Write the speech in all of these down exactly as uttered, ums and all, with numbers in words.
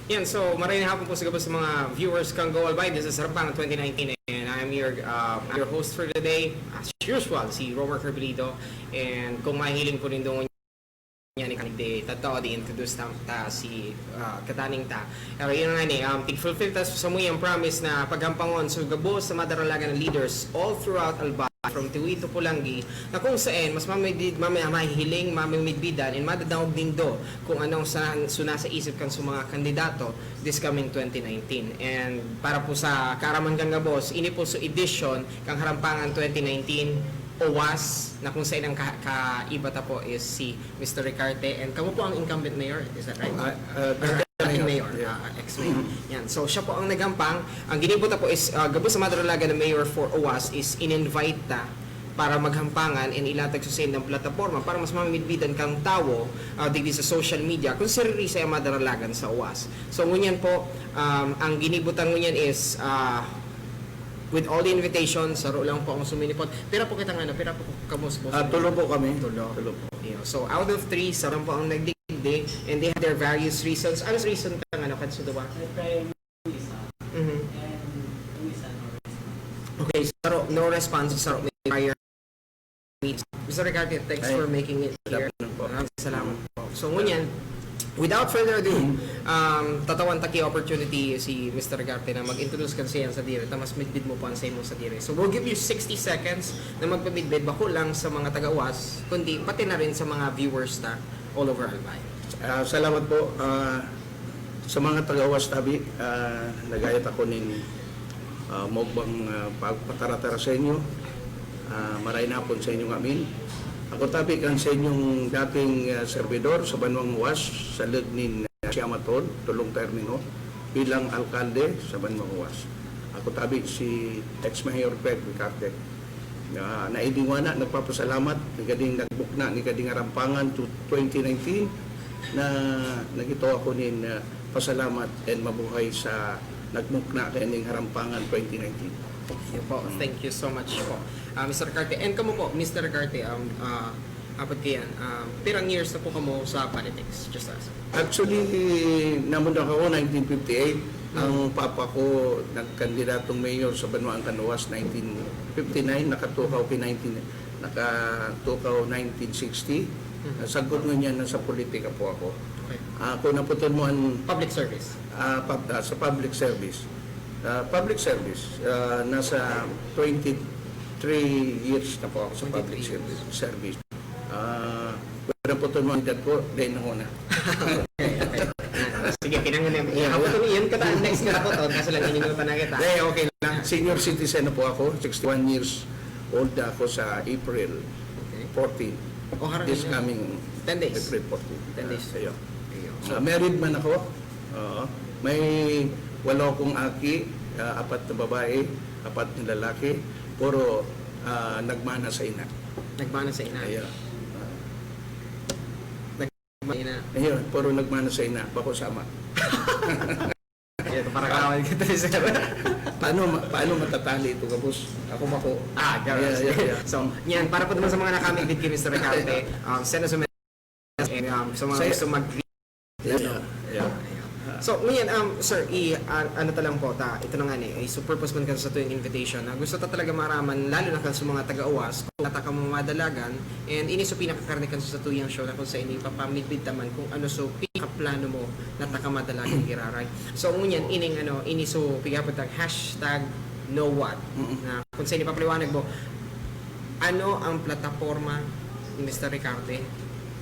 Yan, so maray na hapon po sa gabos sa mga viewers kan Go Albay. This is Rampangan twenty nineteen and I'm your, uh, your host for the day. As usual, si Romer Carbilido. And kung mahiling po nindo yan, di tataw, di introduce ta, ta si, ah, kataning ta. Pero yun nga ni, um, tig-fulfill ta sa muyang promise na paghampangon. So, gabos sa madaralagan ng leaders all throughout Albay, from Tiwi to Polangui, na kung saan mas mamimid-, mami-, mahihiling, mamimidbidan, and madadangog nindo kung anong sa, suna sa isip kan sa mga kandidato this coming twenty nineteen. And para po sa kaaraman kan gabos, ini po sa edition kang Harampangan twenty nineteen, OWAS, na kung saan ang ka-, kaiba ta po is si Mister Ricarte, and kamo po ang incumbent mayor, is that right? Ah, ah, Ah, acting mayor. Mayor, Yeah. ah, ex-mayor. Yan. So, siya po ang naghampang. Ang ginibo ta po is, ah, gabos sa madaralagan na mayor for OWAS is in-invite ta para maghampangan and ilatag sa sendang plataporma para mas mamidbidan kang tawo, ah, digdi sa social media kung siririsay ang madaralagan sa OWAS. So, ngunyan po, um, ang ginibo ta ngunyan is, ah, with all the invitations, saro lang po ang suminipot. Pira po kita nga na, pira po kamo sa Ah, tulo po kami. Tulo. Tulo po. Iyo. So, out of three, saro po ang nagdigdi, and they have their various reasons. Ano sa reason ta nga, ano, kan sa duwa? May prior yung isa, Mhm. and yung isa, no response. Okay, saro, no response, saro, may prior. Mister Ricarte, thanks Ay, for making it here. salamat po. Maraming salamat po. So, ngunyan, without further ado, um, tatawan ta ki opportunity si Mister Ricarte na mag-introduce kan siya sa dire, ta mas midbid mo po ang sa imo sa dire. So, we'll give you sixty seconds na magpamidbid, bako lang sa mga taga-OWAS, kundi pati na rin sa mga viewers ta all over Albay. Ah, salamat po. Ah, sa mga taga-OWAS tabi, ah, naghayag ako nin, ah, maogbang, ah, pagpataratara sa inyo. Ah, maray na hapon sa inyong amin. Ako tabi kan sa inyong dating, ah, servidor sa banwang OWAS, sa leg nin, ah, siyam na taon, tolong termino, bilang alkalde sa banwang OWAS. Ako tabi si ex-mayor Fred Ricarte. Na, naidingwa na, nagpapasalamat, ni kading nagbukna, ni kading Harampangan to twenty nineteen, na nagito ako nin, ah, pasalamat and mabuhay sa nagmukna kaning Harampangan twenty nineteen. Thank you po. Mm. Thank you so much po. Ah, Mister Ricarte. And kamo po, Mister Ricarte, um, ah, apat kayan, um, pirang years na po kamo sa politics? Just ask. Actually, namundak ako nineteen fifty-eight. Mm. Ang papa ko nagkandidatong mayor sa Banwaan kan OWAS nineteen fifty-nine, nakatukaw ki nineteen, nakatukaw nineteen sixty. Mm. Sagkod ngunyan nasa politika po ako. Okay. Ako, naputon mo an Public service? Ah, pub-, ah, sa public service. Ah, public service, ah, nasa twenty-three years na po ako sa public Twenty-three years. Service, service. Ah, pero po itong mga edad ko, dahil na una. Okay, okay. Ah, sige, kinahanglan na. Yeah, yeah. Ako po, yun ka ta, next na ako to, kaso lang, ininutan na kita. Hindi, okay lang. Senior citizen na po ako, sixty-one years old na ako sa April Okay. fourteen. Oh, harap This na. Coming Ten days. April fourteen. Ten days. Ah, ayun. Ayun. Ah, married man ako. Oo. May walo akong aki, ah, apat na babae, apat na lalaki. Puro, ah, nagmana sa ina. Nagmana sa ina. Ayun. Nagmana sa ina. Ayun, puro nagmana sa ina. Bako sa ama. Ayun, para kawan kita, sir. Paano ma-, paano matatali ito, kapos? Ako, bako. Ah, ganun. Yeah, yeah, yeah. So, yan, para po naman sa mga nakamit kay Mister Ricarte, um, send us a message. And, um, sa mga Sa gusto mag- Yeah, yeah. So, ngayon, um, sir, i-, a-, ano ta lang po, ta, ito na nga ni, ay, so purpose man kan sa tuyong invitation, na gusto ta talaga maaraman, lalo na kan sa mga taga-OWAS, kung nata ka mamadalagan, and ini so pinakakarne kan sa tuyang show na kung sa ini ipapamidbid ta man kung ano so pinakaplano mo na ta ka madalagan giraray. So, ngunyan, ining ano, ini so pigapot ang hashtag know what, Mm-mm. na kung sa ini papaliwanag mo, ano ang plataporma ni Mister Ricarte?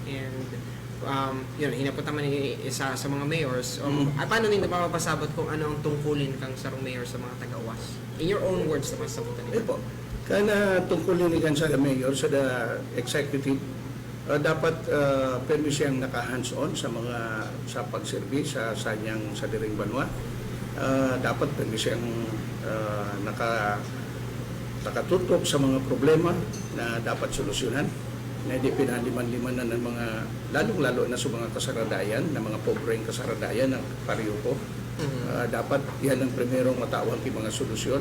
And, um, yun, hinapot naman ni isa sa mga mayors. Um, Mm. ah, paano ninyo mapapasabot kung ano ang tungkulin kang sarong mayor sa mga taga-OWAS? In your own words naman, sabutan Eh ninyo. po, kana tungkulin ni kan sa mayor, sa the executive, ah, dapat, ah, pirmi siyang naka-hands-on sa mga, sa pagserbi sa, sa niyang sadiring banwa. Ah, dapat pirmi siyang, ah, naka-, nakatutok sa mga problema na dapat solusyonan, na hindi pinaliman-limanan ng mga, lalong-lalo na sa mga kasaradayan, na mga pobreng kasaradayan ng pariyo ko. Mhm. Ah, dapat yan ang primerong matawan ki mga solusyon.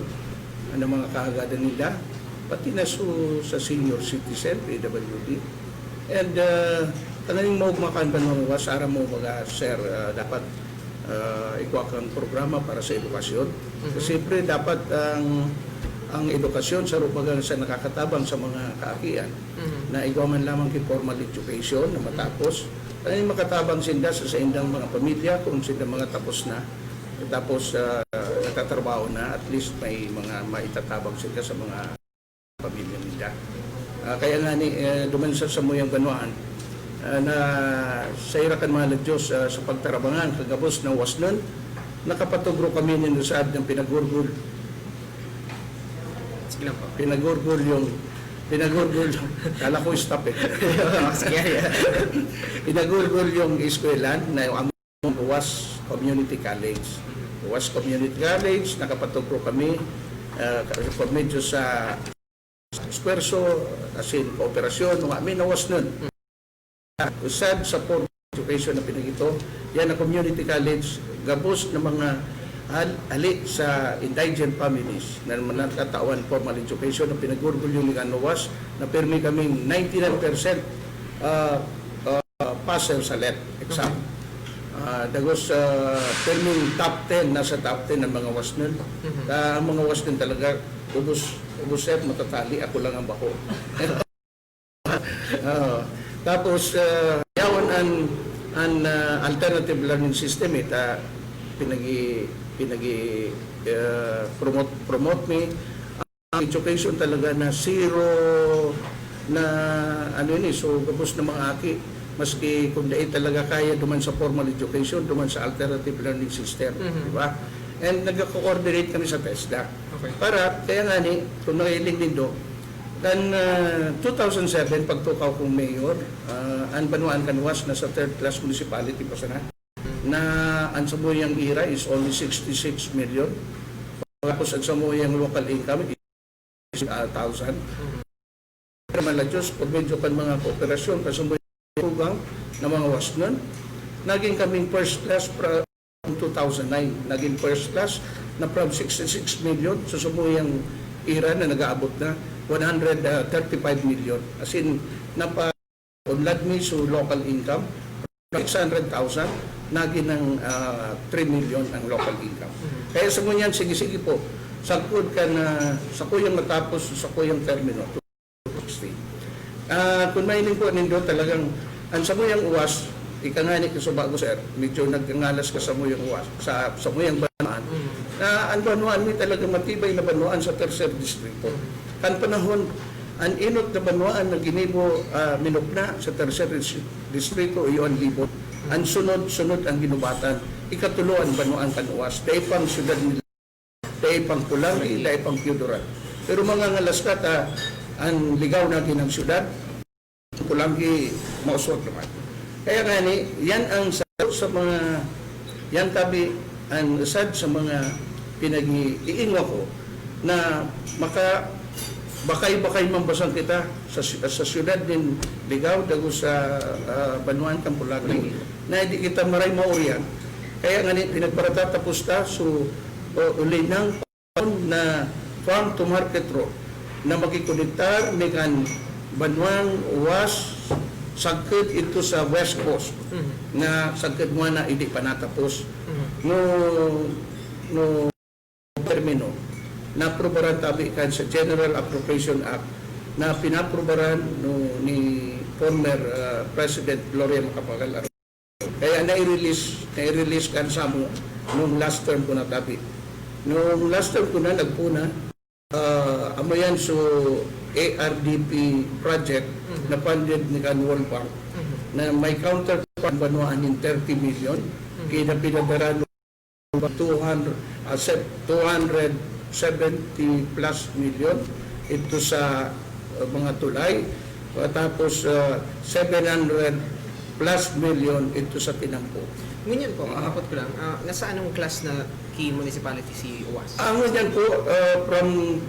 Ano mga kahagadan nila, pati na su-, sa senior citizen, P W D. And, ah, tanganing maugma kan banwang OWAS, aram mo, mga sir, ah, dapat ah, igwa kang programa para sa edukasyon. Mhm. Siyempre, dapat ang, ang edukasyon sa rubagan sa nakakatabang sa mga kaakian Mhm. na igwa man lamang ki formal education na Mhm. matapos. Ay makatabang sinda sa saindang mga pamilya kung sinda mga tapos na. Tapos, ah, nagtatrabaho na, at least may mga maitatabang sila sa mga pamilya ninda. Ah, kaya nga ni, eh, duman sa samuyang banwaan, ah, na sa ira kan mahal na Diyos, ah, sa pagtarabangan, kagabos na wasnon, nakapatugro kami nin usad ng pinagurgul. Sige lang po. Pinagurgul yung, pinagurgul, kala ko stop eh. Sige, yeah. Pinagurgul yung eskwelahan na yung Uwas Community College. Uwas Community College, nakapatugro kami, ah, por medyo sa esfuerzo, asin kooperasyon, mga amin na wasnon. Usad sa formal education na pinagito, yan ang community college, gabos na mga hal-, hali sa indigent families na natatawan formal education na pinagurgulyo ni Kanuwas, na pirmi kaming ninety-nine percent, ah, ah, passer sa let exam. Ah, dagos, ah, pirming top ten, nasa top ten ang mga wasnon. Mhm. Ah, ang mga wasnon talaga, ubos, ubos, sir, matatali, ako lang ang bako. Oo. Tapos, ah, yaon an, an, ah, alternative learning system, eh, ta pinagi-, pinagi-, ah, promote, promote mi. Ang education talaga na zero na, ano yun eh, so gabos na mga aki, maski kung dai talaga kaya duman sa formal education, duman sa alternative learning system, Mhm. di ba? And nagko-coordinate kami sa TESDA. Okay. Para, kaya nga ni, kung mahiling nindo, kan, ah, two thousand seven, pagtukaw kong mayor, ah, an Banwaan kan Uwas nasa third class municipality pa sana, na an samuyang ira is only sixty-six million. Tapos an samuyang local income is, ah, thousand. Pero man lang Diyos, por medyo kan mga kooperasyon, kan samuyang tugang na mga wasnon, naging kaming first class pra-, from two thousand nine, naging first class na from sixty-six million, sa samuyang ira na nag-aabot na one hundred thirty-five million. As in, napa-, unlad mi so local income, six hundred thousand, nagin ng, ah, three million ang local income. Mhm. Kaya sa ngunyan, sige-sige po, sagkod kan, ah, sakuyang matapos, sakuyang termino, two sixty. Ah, kung mahiling po nindo, talagang ang samuyang Uwas, ika nga ni kasubago, sir, medyo nagngangalas ka samuyang Uwas, sa samuyang banwaan, Mhm. na ang banwaan mi talagang matibay na banwaan sa tercer distrito. Mhm. Kan panahon, an enot na banwaan na ginibo, ah, minukna sa tercer dis-, distrito iyo an Libon. An sunod-sunod ang ginubatan. Ikatulo an banwaan kan Uwas. Dai pang siyudad ni, dai pang Polangui, dai pang Pioduran. Pero mangangalas ka ta an Ligao nagin ang siyudad, Polangui, mauswag naman. Kaya nga ni, yan ang sa, sa mga, yan tabi, ang usad sa mga pinag-iingwa ko na maka-, bakay-bakay man basang kita sa sy-, sa siyudad nin Ligao, dago sa, ah, banwaan kan Polangui, na hindi kita maray maurian. Kaya nga ni, pinagparatatapos ta, so, o, uli ng na farm to market road na makikonektar mi kan banwang Uwas sagkod ito sa West Coast Mhm. na sagkod mo na hindi pa natapos. Mhm. No, no termino, naaprubaran tabi kan sa General Appropriation Act na pinaprubaran no, ni former, ah, President Gloria Macapagal. Kaya nai-release, nai-release kan samo nung last term ko na tabi. Nung last term ko na, nagpuna, ah, amo yan, so A R D P project Mhm. na funded ni kan World Bank Mhm. na may counterpart banwaan nin thirty million, Mhm. kaya pinadara two hundred, ah, se-, two hundred seventy plus million ito sa, ah, mga tulay. Tapos, ah, seven hundred plus million ito sa tinampo. Ngunyan po, Ah. maabot ko lang, ah, nasa anong class na ki municipality si Uwas? Ah, ngunyan po, ah, from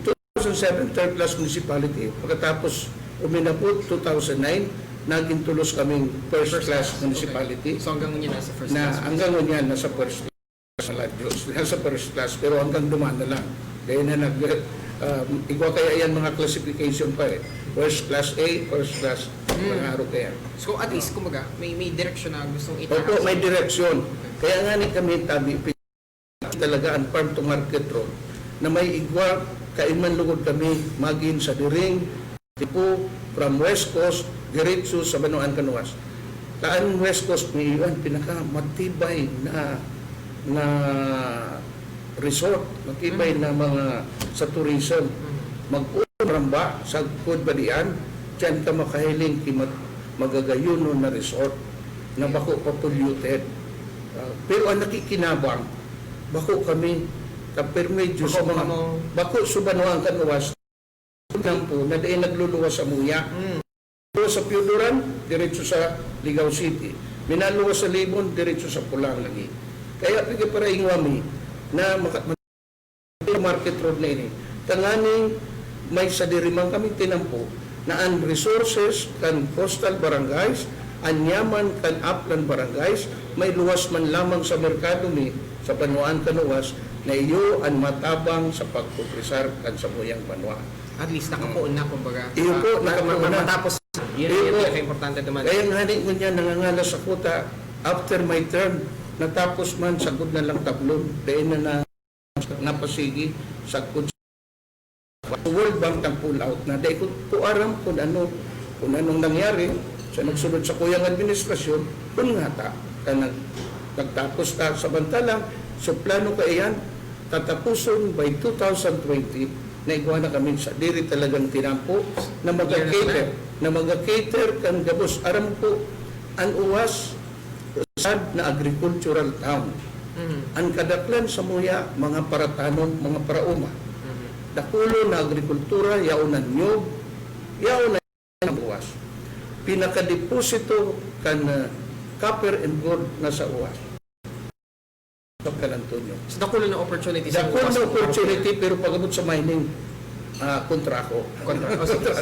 two thousand seven, third class municipality. Pagkatapos, uminabot two thousand nine, naging tulos kaming first First class class, okay. municipality. So, hanggang ngunyan nasa first Na class? hanggang ngunyan, nasa first class. Salamat Diyos, nasa first class, pero hanggang duman na lang. Kaya na nag, um, igwa kaya yan mga classification pa eh. First class A, first class, Hmm. mga aro kaya. So, at least, kumbaga, may, may direksyon na gustong Opo, itaas. may direksyon. Okay. Kaya nga ni kami tabi, pi-, talaga ang farm to market road na may igwa, kaiman lugod kami magin sa diring tipo from West Coast diretso sa Banwaan Canuas. Taan West Coast may iwan pinakamatibay na, na resort, matibay na mga sa tourism. Mag-uon ramba sa Codbadian, diyan ka makahiling ki mat-, magagayunon na resort na bako pa polluted. Ah, pero ang nakikinabang, bako kami, kapirme Diyos Bako mga, kamo. Bako sa Banwaan Canuas, po, na dai nagluluwas sa muya. Mm. Luwas sa Pioduran, diretso sa Ligao City. Minaluwas sa Libon, diretso sa Pulang lagi. Kaya pigaparaingwa mi na maka-, market road na ini. Tanganing may sadiri man kami tinampo na ang resources kan coastal barangays, an yaman kan upland barangays, may luwas man lamang sa merkado mi sa Banwaan Canuas na iyo an matabang sa pagprogresar kan samuyang banwa. At least, nakapoon na, kumbaga. Iyo po, ah, nakapoon ma-, na. Matapos, yun, iyo po, pinaka-importante naman. Kaya nga ni, ngunyan, nangangalas ako ta, after my term, natapos man, sagkod na lang tablon. Dahil na, na napasigi, sagkod sa World Bank nag-pull out na. Dahil ko, ko aram kung ano, kung anong nangyari sa nagsunod sa kuyang administrasyon, kung nga ta, ka nag-, nagtapos ta. Samantalang, so plano ka iyan, tatapuson by two thousand twenty, na igwa na kami sa diri talagang tinampo na mag-cater, na mag-cater kan gabos. Aram ko, an Uwas, sad na agricultural town. Mhm. An kadaklan samuya, mga paratanom, mga parauma. Mhm. Dakulon na agrikultura, yaon na niyog, yaon na ang Uwas. Pinakadeposito kan, ah, copper and gold na sa Uwas. Sa San Antonio. So, dakul na opportunity sa Dakul na Uwas. Opportunity, pero pag-abot sa mining, ah, kontra ako. Kontra. Oh, sige.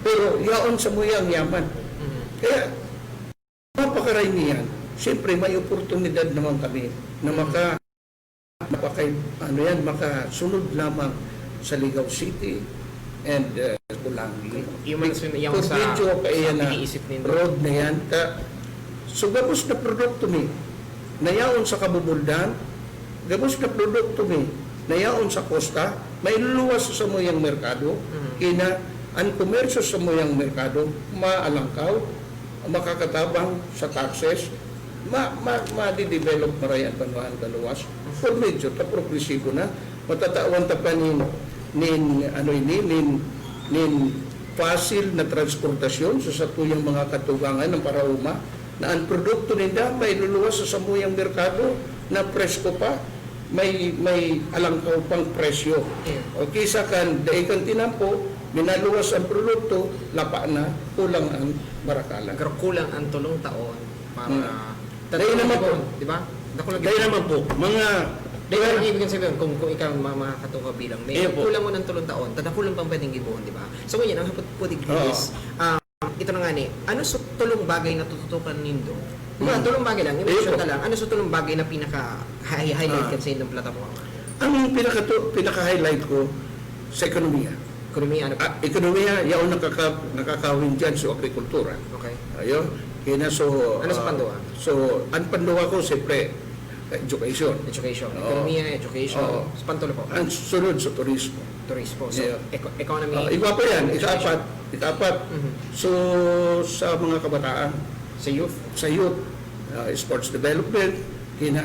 Pero yaon samuyang yaman. Mhm. Kaya, mapakaray niyan, siyempre, may oportunidad naman kami na maka-, mapakay-, ano yan, makasunod lamang sa Ligao City and, uh, Bulangi. Yung mga sun-, yung sa, Probinsya, kaya sa na iniisip nindo. Road na yan. Ka, so, gabos na produkto mi, na yaon sa Kabubuldan, gabos na produkto mi, na yaon sa kosta, mailuluwas sa samuyang merkado, Mhm. kina, ang komersyo sa samuyang merkado, maalangkaw, makakatabang sa taxes, ma-, ma-, madidevelop maray an banwaan kaluwas. For medyo ta progresibo na, matatawan ta pa nin, nin, ano ini, nin, nin fasil na transportasyon sa satuyang mga katugangan ng parauma, na ang produkto ninda mailuluwas sa samuyang merkado na presko pa, may, may alangkaw pang presyo. Yeah. O kisa kan dai kan tinampo, minaluwas ang produkto, lapa na, kulang ang barakalan. Pero kulang ang tulong taon para Mm. Dahil naman po. Di ba? Dako lagi. Dahil naman po, mga Dahil ang ibig sabihin, kung, kung ikaw ma-, makakatuwa bilang may Iyo po. Kulang mo ng tulong taon, tada kulang pang pwedeng gibohon, di ba? So, ngayon, ang hapot po, di Oo. Is, ah, ito na nga ni, ano sa tulong bagay na tututukan nindo? Mga Hmm. tulong bagay lang, Iyo i-mention po. Ta lang, ano sa tulong bagay na pinaka-hi-, highlight Ah. Ka sa inyong plataforma? Ang pinaka-, pinaka-highlight ko sa ekonomiya. Ekonomiya, ano po? Ah, ekonomiya, yaon nakaka-, nakakawin dyan sa agrikultura. Okay. Ayun. Kaya na, so, Ano sa ah, panduwa? So, ang panduwa ko, siyempre, education. Education. Oo. Ekonomiya, education. Oo. Sa pantulo po? Ang sunod sa turismo. Turismo. So, Yeah. eco-, economy, Ah, iba pa yan. education. Ikaapat. Ikaapat. Mhm. So, sa mga kabataan. Sa youth? Sa youth. Ah, sports development. Kina,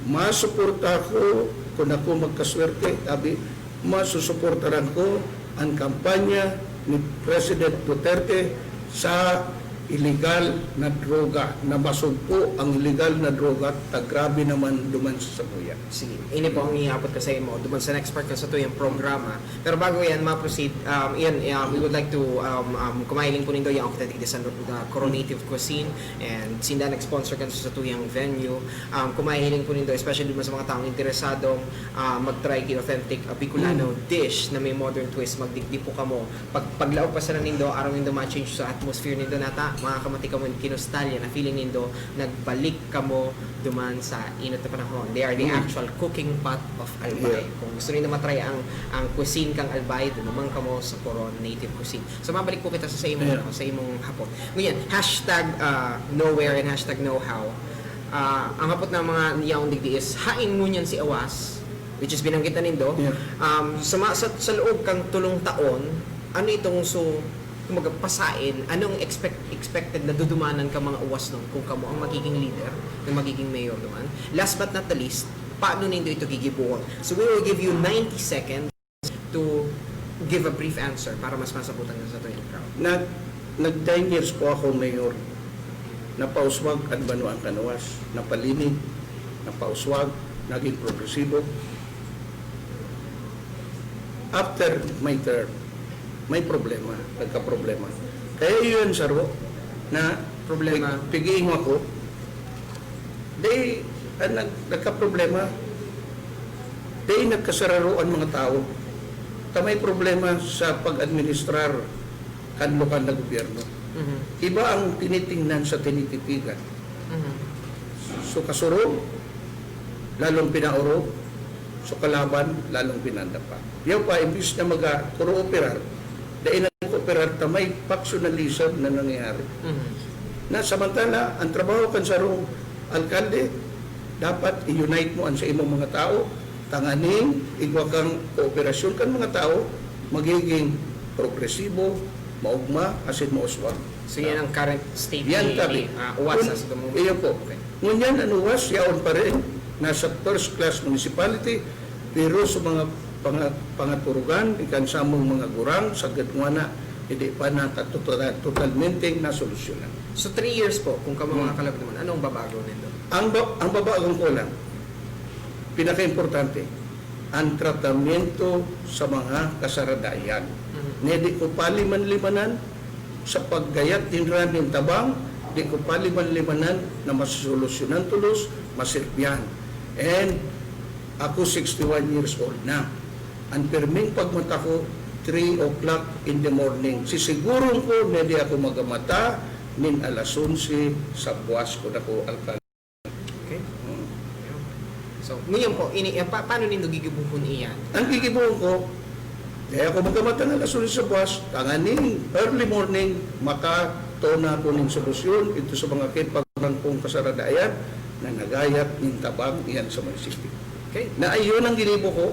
masuporta ko, kung ako magkaswerte, sabi, masusuportaran ko ang kampanya ni President Duterte sa iligal na droga, na masugpo ang iligal na droga, ta grabe naman duman sa sabuya. Sige. Ini po ang iabot ko sa imo, duman sa next part ka sa tuyang programa. Pero bago yan, ma-proceed, um, yan, um, we would like to, um, um, kumahiling po nindo yung Authentic Disan, uh, Coronative Cuisine, and sinda nag-sponsor kan sa tuyang venue. Um, kumahiling po nindo, especially duman sa mga taong interesadong, ah, mag-try ki authentic, ah, Bicolano Mm. dish na may modern twist, magdigdi po kamo. Pag, paglaog pa sana nindo, aram nindo ma-change sa atmosphere nindo nata, mga kamati kamo kinostalya na feeling nindo nagbalik kamo duman sa inot na panahon. They are the Mm. actual cooking pot of Albay. Yeah. Kung gusto nindo matry ang, ang cuisine kang Albay, duman kamo sa Coron Native Cuisine. So, mabalik po kita sa, sa imong, Yeah. ano, sa imong hapot. Ngunyan, hashtag, ah, nowhere and hashtag know-how. Ah, ang hapot ng mga yaong digdi is, hain ngunyan si Awas, which is binanggit na nindo. Yeah. Um, sa, ma-, sa, sa loob kang tulong taon, ano itong so, kumbaga, pasain, anong expect-, expected na dudumanan ka mga Awas nun kung kamo ang magiging leader, na magiging mayor duman? Last but not the least, paano nindo ito gigibuhon? So, we will give you ninety seconds to give a brief answer para mas masabutan na sa aton yung crowd. Nag-, nag-ten years po ako mayor. Napauswag an banwaan kan Awas. Napalinig, napauswag, naging progresibo. After my term, may problema, nagkaproblema. Kaya yun, saro, na Problema. pig-, pigiingo ako, Dai, ah, nag-, nagkaproblema. Dai nagkasararo an mga tawo. Ta may problema sa pag-administrar kan lokal na gobyerno. Mhm. Iba ang tinitingnan sa tinititigan. Mhm. So, kasurog, lalong pinaorog. So, kalaban, lalong pinandapa. Yaw pa, imbis na maga-, puro operar, dai nag-operar ta may factionalism na nangyayari. Mhm. Na samantala, ang trabaho kan sarong alkalde, dapat i-unite mo an sa imong mga tao, tanganing igwa kang kooperasyon kan mga tao, magiging progresibo, maugma, asin mauswag. So, yan ang current state Yan ni, tabi. ni, ah, Awas Kun-, sa, sa tumulong. Iyo po. Okay. Ngunyan, an Awas, yaon pa rin, nasa first class municipality, pero sa mga panga-, pangaturugan, ikan samong mga gurang, sagad ngwana, hindi pa na total-, totalmente nasolusyonan. So, three years po, kung ka mga Hmm. kalab naman, anong babago nito? Ang ba-, ang babago ko lang, pinakaimportante, ang tratamiento sa mga kasaradayan. Mhm. Nga di ko paliman-limanan sa paggayat nin ran nin tabang, di ko paliman-limanan na masolusyonan tolos, maserbihan. And ako, sixty-one years old na. Ang pirming pagmata ko, three o'clock in the morning. Sisiguron ko na di ako magamata nin alas onse sa buwas ko na ko alkal. Okay. So, ngayon po, ini, eh, pa-, paano nindo gigibuhon iyan? Ang gigibuhon ko, kaya ako magkamatang alas uno sa buwas, tanganing early morning, makatona ko ning solusyon ito sa mga kipagurang kong kasaradayan na nagayat ning tabang iyan sa munisipyo. Okay. Na ayun ang ginibo ko,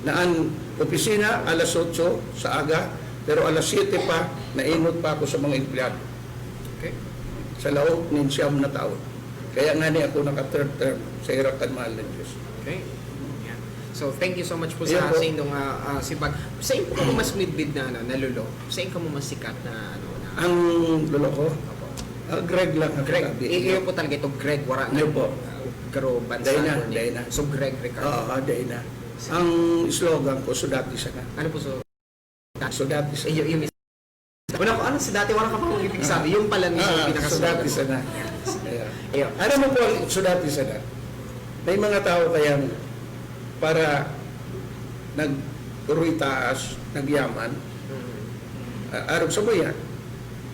na ang opisina alas otso sa aga, pero alas siyete pa, nainot pa ako sa mga empleyado. Okay. Sa laog nin siyam na taon. Kaya nga ni ako naka-third term sa irakan mahal ng Diyos. Okay. Yan. So, thank you so much po Ayun sa, po. sa inyong, ah, ah, sibag. Sa inyo po mas midbid na, ano, na lolo? Sa inyo mo mas sikat na, ano, na Ang lolo ko, Opo. ah, Greg lang ang Greg. tabi. I-, iyo po talaga ito, Greg. Wala Iyo na po. Garo bansa Dahil na, po ni. dahil na. So, Greg Ricardo. Oo, dahil na. Ang slogan ko, "Sudati sana." Ano po, so? Sudati sana. Iyo, iyo mismo. Wala ko, ano, sudati, wala ka pang ibig sabi. Yung pala mismo, Ah, pinaka-slogan. Sudati sana. Ayan. Iyo. Alam mo po ang sudati sana? May mga tao kayang para nag-uritaas, nagyaman, Mm. ah, arog sa buya,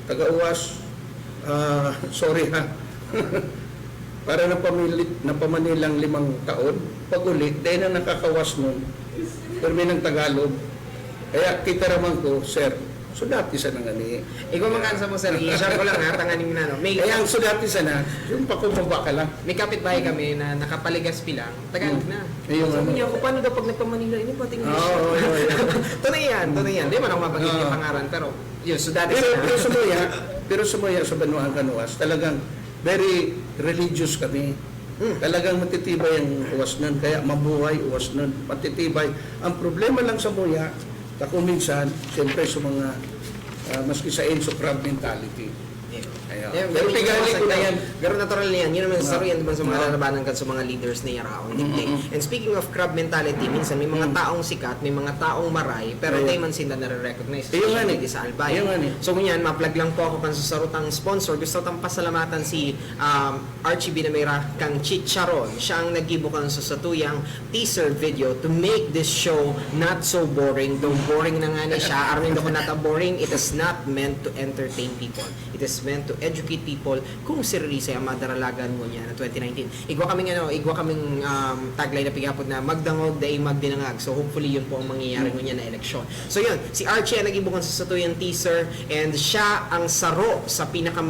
taga-uwas, ah, sorry ha. Para napamili-, napamanilang limang taon, pag-uli, dahil na nakakawas nun, pirmi ng Tagalog. Kaya kita raman ko, sir, so dati sa nangani. Ikaw, magkansa mo, sir? I-share ko lang, ha, tanganing na, no? May Kaya ang so dati sana, yung pakumbaba ka lang. May kapitbahay kami na nakapaligas bilang, Tagalog Hmm. na. Ayun, So, ano. niya ako, "Paano daw pag nagpa-Manila, ini pati English?" Oo, oo, oo, oo. Tunay yan, tunay yan. Di man ako mabanggit Oo. yung pangaran, pero yun, so dati Pero, sana. pero sa Moya, pero sa Moya, sa Banwaan Canoas, talagang very religious kami. Hmm. Talagang matitibay ang uwas nun, kaya mabuhay uwas nun. Matitibay. Ang problema lang sa Moya, ta kung minsan, siyempre sa mga, ah, maski sa inso, crab mentality. Yeah. Ayun. Yeah, Pero very pigali interesting ko na yan. yan. Pero natural na yan. Yun naman sa Ah. saro yan naman sa mga Ah. lalabanan kan sa mga leaders na iyaraon. Mm-mm. And speaking of crab mentality, minsan may mga Mm. taong sikat, may mga taong maray, pero Ayun. dai man sinda nare-recognize, Ayun nga especially ni. di sa Albay. Ayun nga ni. So ngunyan, ma-plug lang po ako kan sa sarutang sponsor. Gusto tang pasalamatan si um, Archie Binamera kang Chicharon. Siya ang naggibo kan sa satuyang teaser video to make this show not so boring. Though boring na nga ni siya, aram nindo kung not boring, it is not meant to entertain people. It is meant to educate people kung siririsay ang madaralagan ngunyan na twenty nineteen. Igwa kaming, ano, igwa kaming, um, tagline na pighapot na magdangog, dai magdinangag. So hopefully yun po ang mangyayari Mm. ngunyan na eleksyon. So yun, si Archie ang naggibo kan sa satuyang teaser and siya ang saro sa pinaka,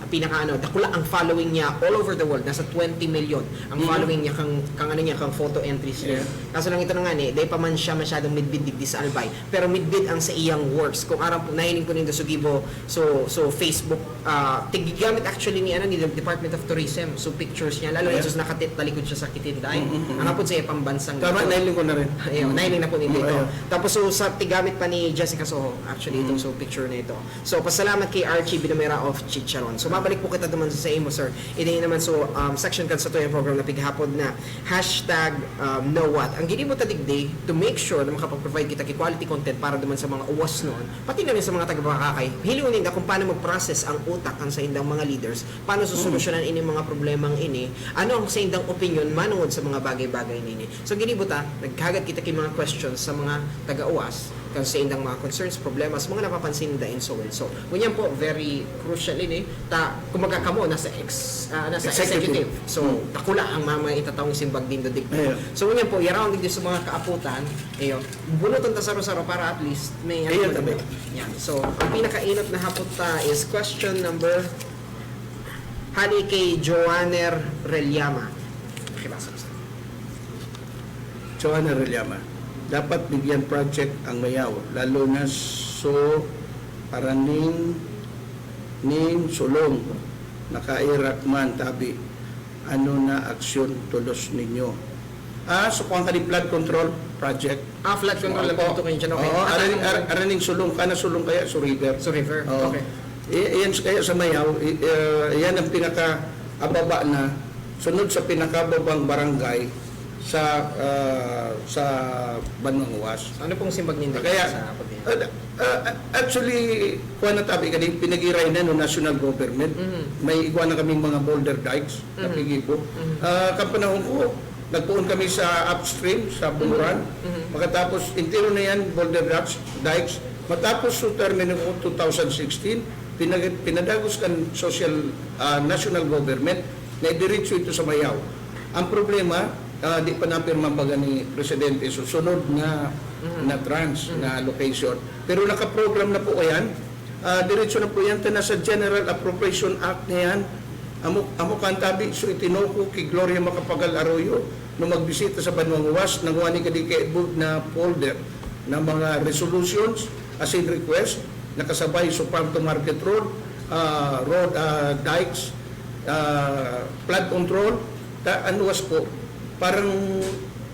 pinaka ano, dakula ang following niya all over the world. Nasa twenty million ang Mhm. following niya kang, kang ano niya, kang photo entries niya. Yeah. Kaso lang ito na nga ni, dai pa man siya masyadong midbid digdi sa Albay. Pero midbid ang sa iyang works. Kung aram po, nahiling po nindo sa gibo, so, so Facebook, ah, tigigamit actually ni, ano, ni Department of Tourism. So pictures niya, lalo na Yeah. sa nakatit, talikod siya sa kitindahan. Mm, mm, mm. Ang hapon sa iyang pambansang Tama, ito. nahiling ko na rin. Ayun, nahiling na po nindo Mm, ito. ayun. Tapos so, sa tigamit pa ni Jessica Soho, actually, Mm. itong so picture na ito. So, pasalamat kay Archie Binamera of Chicharon. So, mabalik po kita naman sa imo, sir. Ini naman so, um, section kan sa tuyang program na pighapod na hashtag, um, know what. Ang ginibo ta digdi to make sure na makapag-provide kita ki quality content para naman sa mga uwas noon, pati na rin sa mga taga-Boracay. Hilingon ninda kung paano mag-process ang utak ang sa indang mga leaders, paano susolusyonan ini mga problemang ini, ano ang sa indang opinyon manungod sa mga bagay-bagay nini. So, ginibo ta, naghagat kita ki mga questions sa mga taga-uwas, kan sa indang mga concerns, problemas, mga napapansin ninda and so and so. Ngunyan po, very crucial ini. Ta, kumbaga kamo, nasa ex-, ah, nasa Executive. executive. So, Hmm. dakula ang mama itatawong simbag nindo digdi. Ayun. So, ngunyan po, iyaraon digdi sa mga kaaputan, ayun, bunuton ta saro-saro para at least may Ayun, ano, tabi. Yan. So, ang pinakainot na hapot ta is question number hali kay Joanner Reliama. Pakibasa mo, sir. Joanna Reliama, dapat bigyan project ang Mayaw, lalo na so paraning ning sulong, nakairak man tabi, ano na aksyon tulos ninyo? Ah, so kung kadi flood control project. Ah, flood control Opo. lang ito kayo dyan. Okay. Oo, At araning, anong ar- araning sulong, kana sulong kaya, so river. So river. Oo. Okay. I- yan, kaya sa Mayaw, i- uh, yan ang pinaka ababa na, sunod sa pinakababang barangay sa ah, sa Banwang Uwas. Ano pong simbag ninyo Kaya, sa hapon niya? Uh, uh, actually, kuha na tabi kani, pinagiray na no national government. Mhm. May igwa na kaming mga boulder dikes na Mhm. pigibo. Mhm. Ah, kan panahon ko, nagpoon kami sa upstream, sa Bumuran. Mhm. Pagkatapos, entero na yan, boulder dikes, dikes. Matapos sa termino ko, two thousand sixteen, pinag- pinadagos kan social, ah, national government na idiretso ito sa Mayaw. Ang problema, ah, di pa napirma baga ni Presidente so sunod na Mhm. na tranche Mhm. na allocation. Pero nakaprogram na po yan. Ah, diretso na po yan. Ta nasa General Appropriation Act na yan. Amo, amo kan tabi, so itinuko ki Gloria Macapagal Arroyo no magbisita sa Banwang Uwas, nangwani kadi ki Edward na folder na mga resolutions, as in request, nakasabay so Farm to Market Road, ah, road, ah, dikes, ah, flood control, ta, ang luwas po, parang,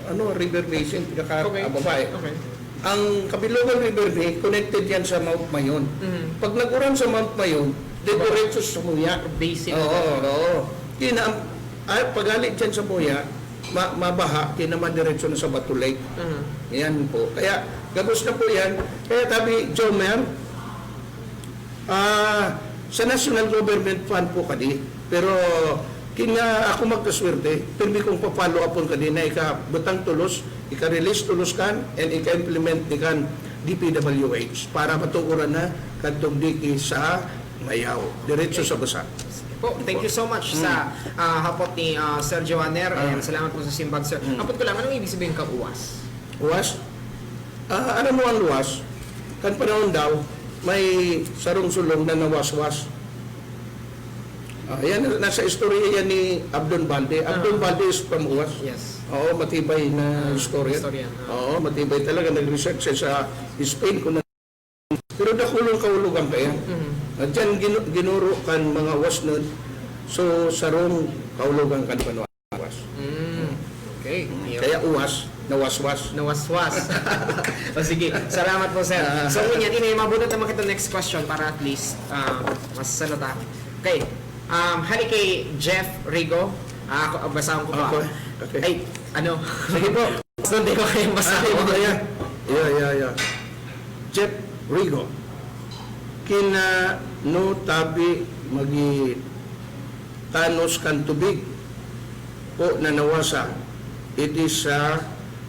ano, river basin, pinaka Okay. ah, babae. Okay. Ang Cabilongan River Bay, connected yan sa Mount Mayon. Mhm. Pag nag-uran sa Mount Mayon, diretso sa Muya. Basin. Oo, oo. Kina, ay, pagali dyan sa Muya, ma, mabaha, kina madiretso na sa Bato Lake. Mhm. Yan po. Kaya, gabos na po yan. Kaya tabi, Jomer, ah, sa national government fund po kadi. Pero, kina ako magkaswerte, pirmi kong pa-follow upon kadi na ika butang tulos, ika-release tulos kan, and ika-implement ni kan D P W H para matukuran na kadtong diki sa Mayaw, diretso sa Basa. Po, thank you so much Mm. sa ah, hapot ni ah, Sir Joanner, Ah. and salamat po sa simbag, sir. Mm. Hapot ko lang, anong ibig sabihin ka uwas? Uwas? Ah, ano mo ang luwas? Kan panahon daw, may sarong sulong na nawaswas. Ah, yan, nasa istorya yan ni Abdon Balde. Abdon Ah. Balde is from Uwas. Yes. Oo, matibay na Ah, istorya. istorya, ah. Oo, matibay talaga. Nag-research siya sa Spain kung na-, pero dakulong kaulugan kaya. Mhm. At dyan ginu- ginuro kan mga Uwas nun. So, sarong kaulugan kan Banwa Uwas. Mm. Okay. Yun. Kaya Uwas, nawaswas. Nawaswas. O sige, salamat po, sir. Ah. So, ngunyan, ini, mabunot naman kita next question para at least ah, mas ano ta. Okay. Um, hali kay Jeff Rigo. Ah, ako, basahon ko po. Okay. Okay. Ay, ano? Sige po. Sunday ko kayong Ah, basahon. okay, yeah. Yeah, yeah, yeah. Jeff Rigo. Kinano tabi magi tanos kan tubig po na nawasa idi sa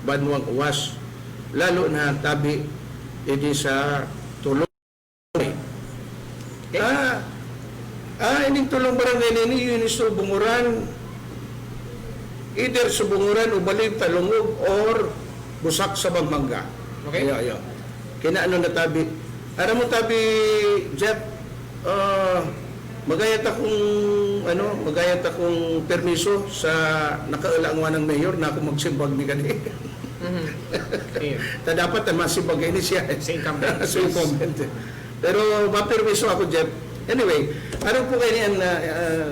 banwang Uwas, lalo na tabi idi sa Tulong. Okay. Ah, ah, ining Tulong Barangay na ini, yun sa Bunguran, either sa Bunguran o Baliw, Talungog, or Busak sa Bangmangga. Okay. Iyo, iyo. Kinaano na tabi. Aram mo tabi, Jeff, ah, magayat akong, ano, magayat akong permiso sa nakaula ngwanang mayor na ako magsimbag ni kani. Mhm. Iyo. Ta dapat na masimbag ini siya. Sa incumbent. Sa incumbent. Pero mapermiso ako, Jeff. Anyway, ano po kayo niyan na, ah,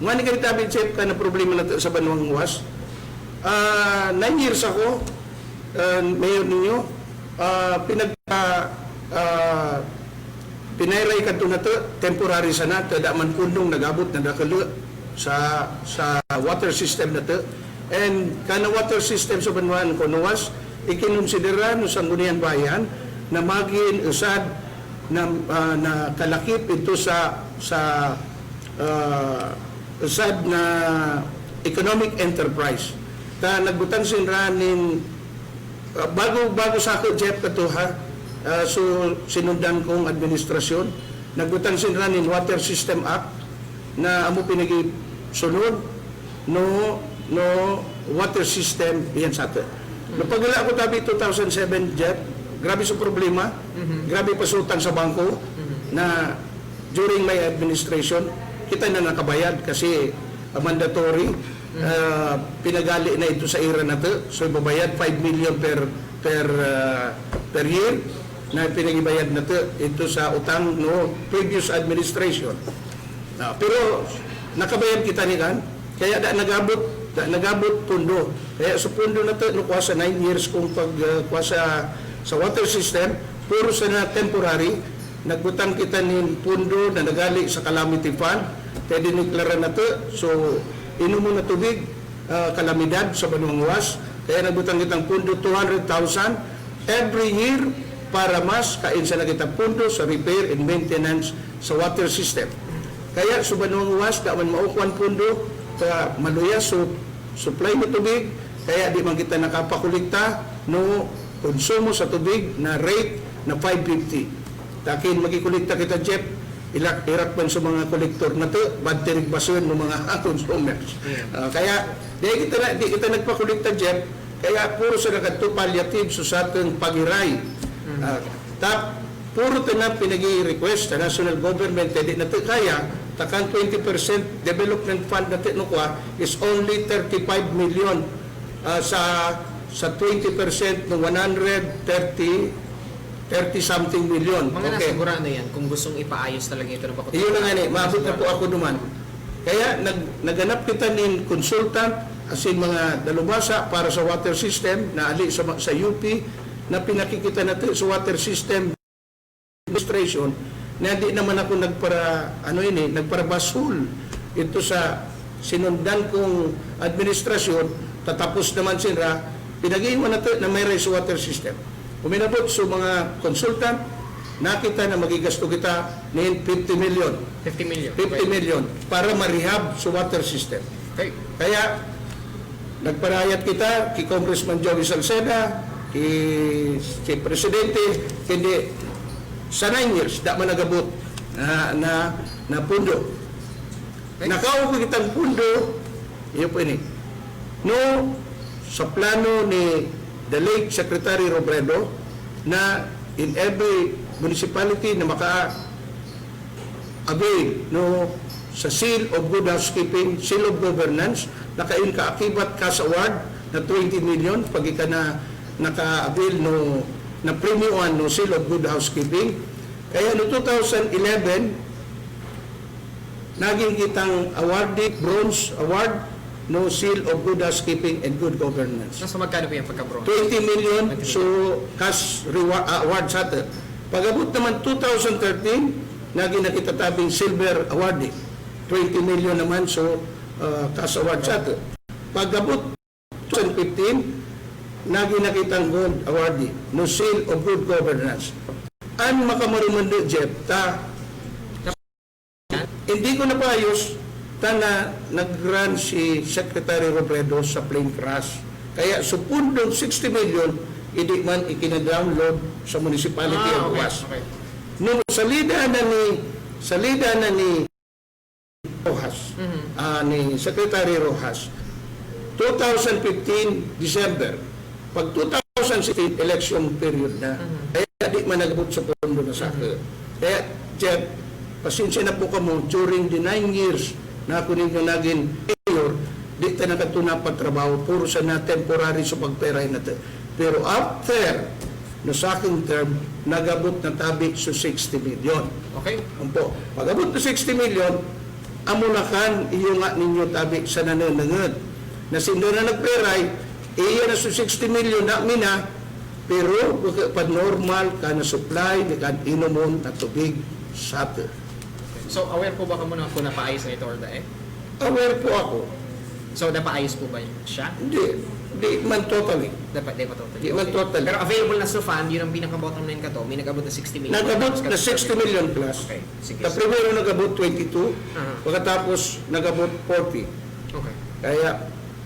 ngani kayo tabi, Jeff, ka na problema na to sa banwang Uwas? Ah, nine years ako, ah, mayor ninyo. Ah, pinag, ah, ah, pinairay kadto na to, temporary sana, ta da man pundong nag-abot na dakul sa, sa water system na to. And kana water system sa banwaan ko, Uwas, ikinonsidera no Sangguniang Bayan na magin usad na, ah, na kalakip ito sa, sa, ah, usad na economic enterprise. Ta nagbutang sinra nin, ah, bago, bago sa ako, Jeff, kato, ha? Ah, so, sinundan kong administrasyon, nagbutang sinra nin Water System Act na amo pinagisunod no, no water system diyan sa atin. No, pagdala ako tabi two thousand seven, Jeff, grabe sa problema, Mhm. grabe pasutang sa bangko Mhm. na during my administration, kita na nakabayad kasi, ah, mandatory, ah, pinagali na ito sa ira na to. So, ibabayad five million per, per, ah, per year na pinagibayad na to, ito sa utang no previous administration. Ah, pero nakabayad kita ni kan, kaya da nagabot, da nagabot pundo. Kaya sa pundo na to, no, kuha sa nine years kung pag, ah, kuha sa, sa water system, puro sa na temporary, nagbutang kita nin pundo na nagali sa calamity fund, kaya diniklara na to. So, inom mo na tubig, ah, kalamidad sa banwang Uwas. Kaya nagbutang kitang pundo, two hundred thousand every year para mas kainsa na kita pundo sa repair and maintenance sa water system. Kaya sa banwang Uwas, da man maukwan pundo, kaya maluya so supply na tubig, kaya di man kita nakapakolekta no konsumo sa tubig na rate na five fifty. Takin magikulikta kita, Jeff, ilak irak man sa mga kolektor na to, bad tirig basura ng mga consumers. Yeah. Ah, kaya di kita na, di kita nagpakolekta, Jeff, kaya puro sa nagkadto palliative so sa atong pagiray. Mm. Ah, tap, puro ta na pinag-i-request sa national government, kaya di na to kaya, takan twenty percent development fund na tinukwa is only thirty-five million, ah, sa, sa twenty percent ng one hundred thirty, thirty something million. Mga Okay. Nasugurado yan kung gustong ipaayos talaga ito ng bakot. Iyon na nga ni, maabot na po ako duman. Kaya nag, naganap kita nin consultant, as in mga dalubhasa para sa water system na ali sa, sa U P, na pinakikita natin sa water system administration, na di naman ako nagpara, ano ini, nagparabasol ito sa sinundan kong administrasyon, tatapos naman sila, pinag-iwan natin na may rice water system. Uminabot sa mga consultant, nakita na magigasto kita nin fifty million. Fifty million. Fifty million para ma-rehab sa water system. Okay. Kaya, nagparayat kita ki Congressman Joey Salceda, ki, ki Presidente, hindi, sa nine years, da man nagabot na, na, na pundo. Nakaw ko kitang pundo, iyo po ini. No, sa plano ni the late Secretary Robredo, na in every municipality na maka-avail no sa Seal of Good Housekeeping, Seal of Governance, nakain kaakibat cash award na twenty million, pag ika na naka-avail no na premiuan no Seal of Good Housekeeping. Kaya no two thousand eleven, naging kitang awardee, bronze award, no Seal of Good Housekeeping and Good Governance. Nasa magkano po yung pagka-bronze? Twenty million, so cash reward, ah, award sa atin. Pag-abot naman two thousand thirteen, naging na kita tabing silver awardee. twenty million naman, so, ah, cash award sa ato. Pag-abot two thousand fifteen, nagin na kitang gold awardee, no seal of good governance. An makamarumando, Jeff, ta, hindi ko napaayos, ta na nag-run si Secretary Robredo sa plane crash. Kaya sa pundong sixty million, hindi man ikinadownload sa municipality Ah, ang okay, buwas. okay. No, salida na ni, salida na ni Rojas, Mhm. ah, ni Secretary Rojas, two thousand fifteen December, pag two thousand sixteen election period na, Mhm. kaya di man nag-abot sa pondo na sako. Mhm. Kaya, Jeff, pasensya na po kamo, during the nine years na ako ninyo naging mayor, di ta nakatunapat trabaho, puro sana temporary sa pagperay na to. Pero after, no second term, nag-abot na tabi sa sixty million. Okay. Ampo, pag-abot na sixty million, amo na kan iyo nga ninyo tabi sa nananangad. Na sinda na nagperay, iya na sa sixty million, na mina, pero wala pa normal ka na supply, di kan inomon na tubig sa ato. So, aware po ba kamo na kung napaayos na ito or dae? Aware po ako. So, napaayos po ba yun siya? Hindi. Di man totally. Dapat, di pa totally. Di man Okay. totally. Pero available na sa fund, yun ang pinaka-bottom line ka to. May nag-abot na sixty million. Nag-abot Tapos na ka- sixty million plus. Okay. Sige. Sa primero nag-abot twenty-two, Aha. pagkatapos nag-abot forty. Okay. Kaya,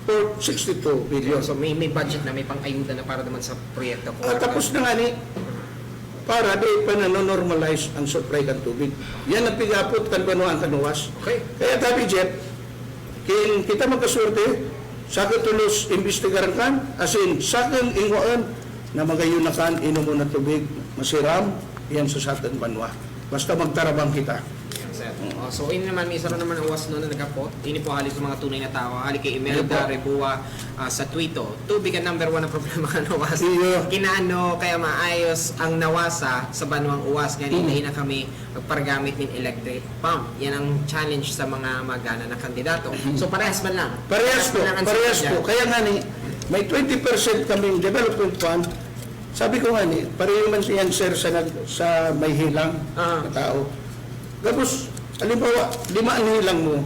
for sixty-two billion. So, may, may budget na, may pang-ayuda na para naman sa proyekto. Ah, tapos na nga ni, para di pa nanonormalize ang supply kan tubig. Yan ang pigapot kan banwaan kan Roxas. Okay. Kaya tabi, Jeff, kin kita magkaswerte, sako tulos imbestigaran kan, as in, sakong ingwaan na magayon na kan inomon na tubig, masiram, yan sa satong banwa. Basta magtarabang kita. Yan, sir. Oh, so, ini naman, may isa rin naman ang Roxas no na nagkapot. Ini po hali sa mga tunay na tao. Hali kay Imelda Ano po? Rebua, ah, sa Tuito. Tubig ang number one na problema kan Roxas. Iyo. Kinaano kaya maayos ang nawasa sa banwang Roxas? Ngani, Mm. dai na kami magparagamit nin electric pump. Yan ang challenge sa mga magana na kandidato. Mm. So, parehas man lang. Parehas Parehas po, man lang ang parehas sitwasyon. po. Kaya nga ni, may twenty percent kaming development fund. Sabi ko nga ni, pareho man siya, sir, sa nag-, sa may hilang Ah. na tao. Gabos, halimbawa, lima ang hilang mo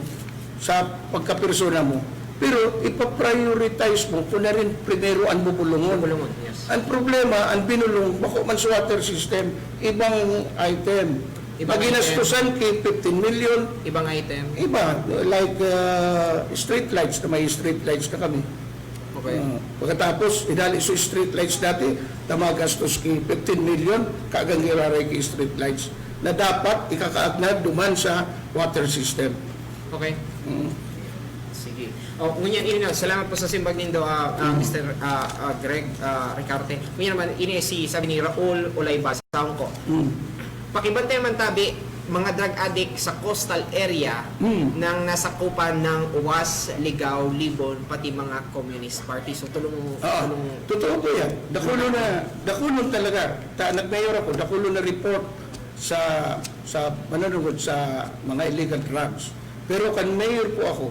sa pagkapersona mo, pero ipaprioritize mo kung na rin primero ang bubulungon. Bubulungon, yes. Ang problema, ang binulong, bako man sa water system, ibang item. Ibang Pag ginastusan item. ki fifteen million, Ibang item. iba, like, uh, street lights, na may street lights na kami. Okay. Ah, pagkatapos, idali sa street lights dati, ta magastos ki fifteen million, kagang giraray ki street lights, na dapat ikakaagnad duman sa water system. Okay. Mm. Sige. Oh, ngunyan, ini na, salamat po sa simbag nindo, ah, ah, Mm. Mister, ah, ah, Greg, ah, Ricarte. Ngunyan naman, ini si, sabi ni Raul Olayba, sa Hong Kong. Mm. Pakibantay man tabi, mga drug addict sa coastal area Mm. nang nasakupan ng Roxas, Ligao, Libon, pati mga Communist Party. So, tulong, Oo. tulong Totoo po yan. Dakulo na, dakulo talaga. Ta, nag-mayor ako, dakulo na report sa, sa manunungod sa mga illegal drugs. Pero kan mayor po ako,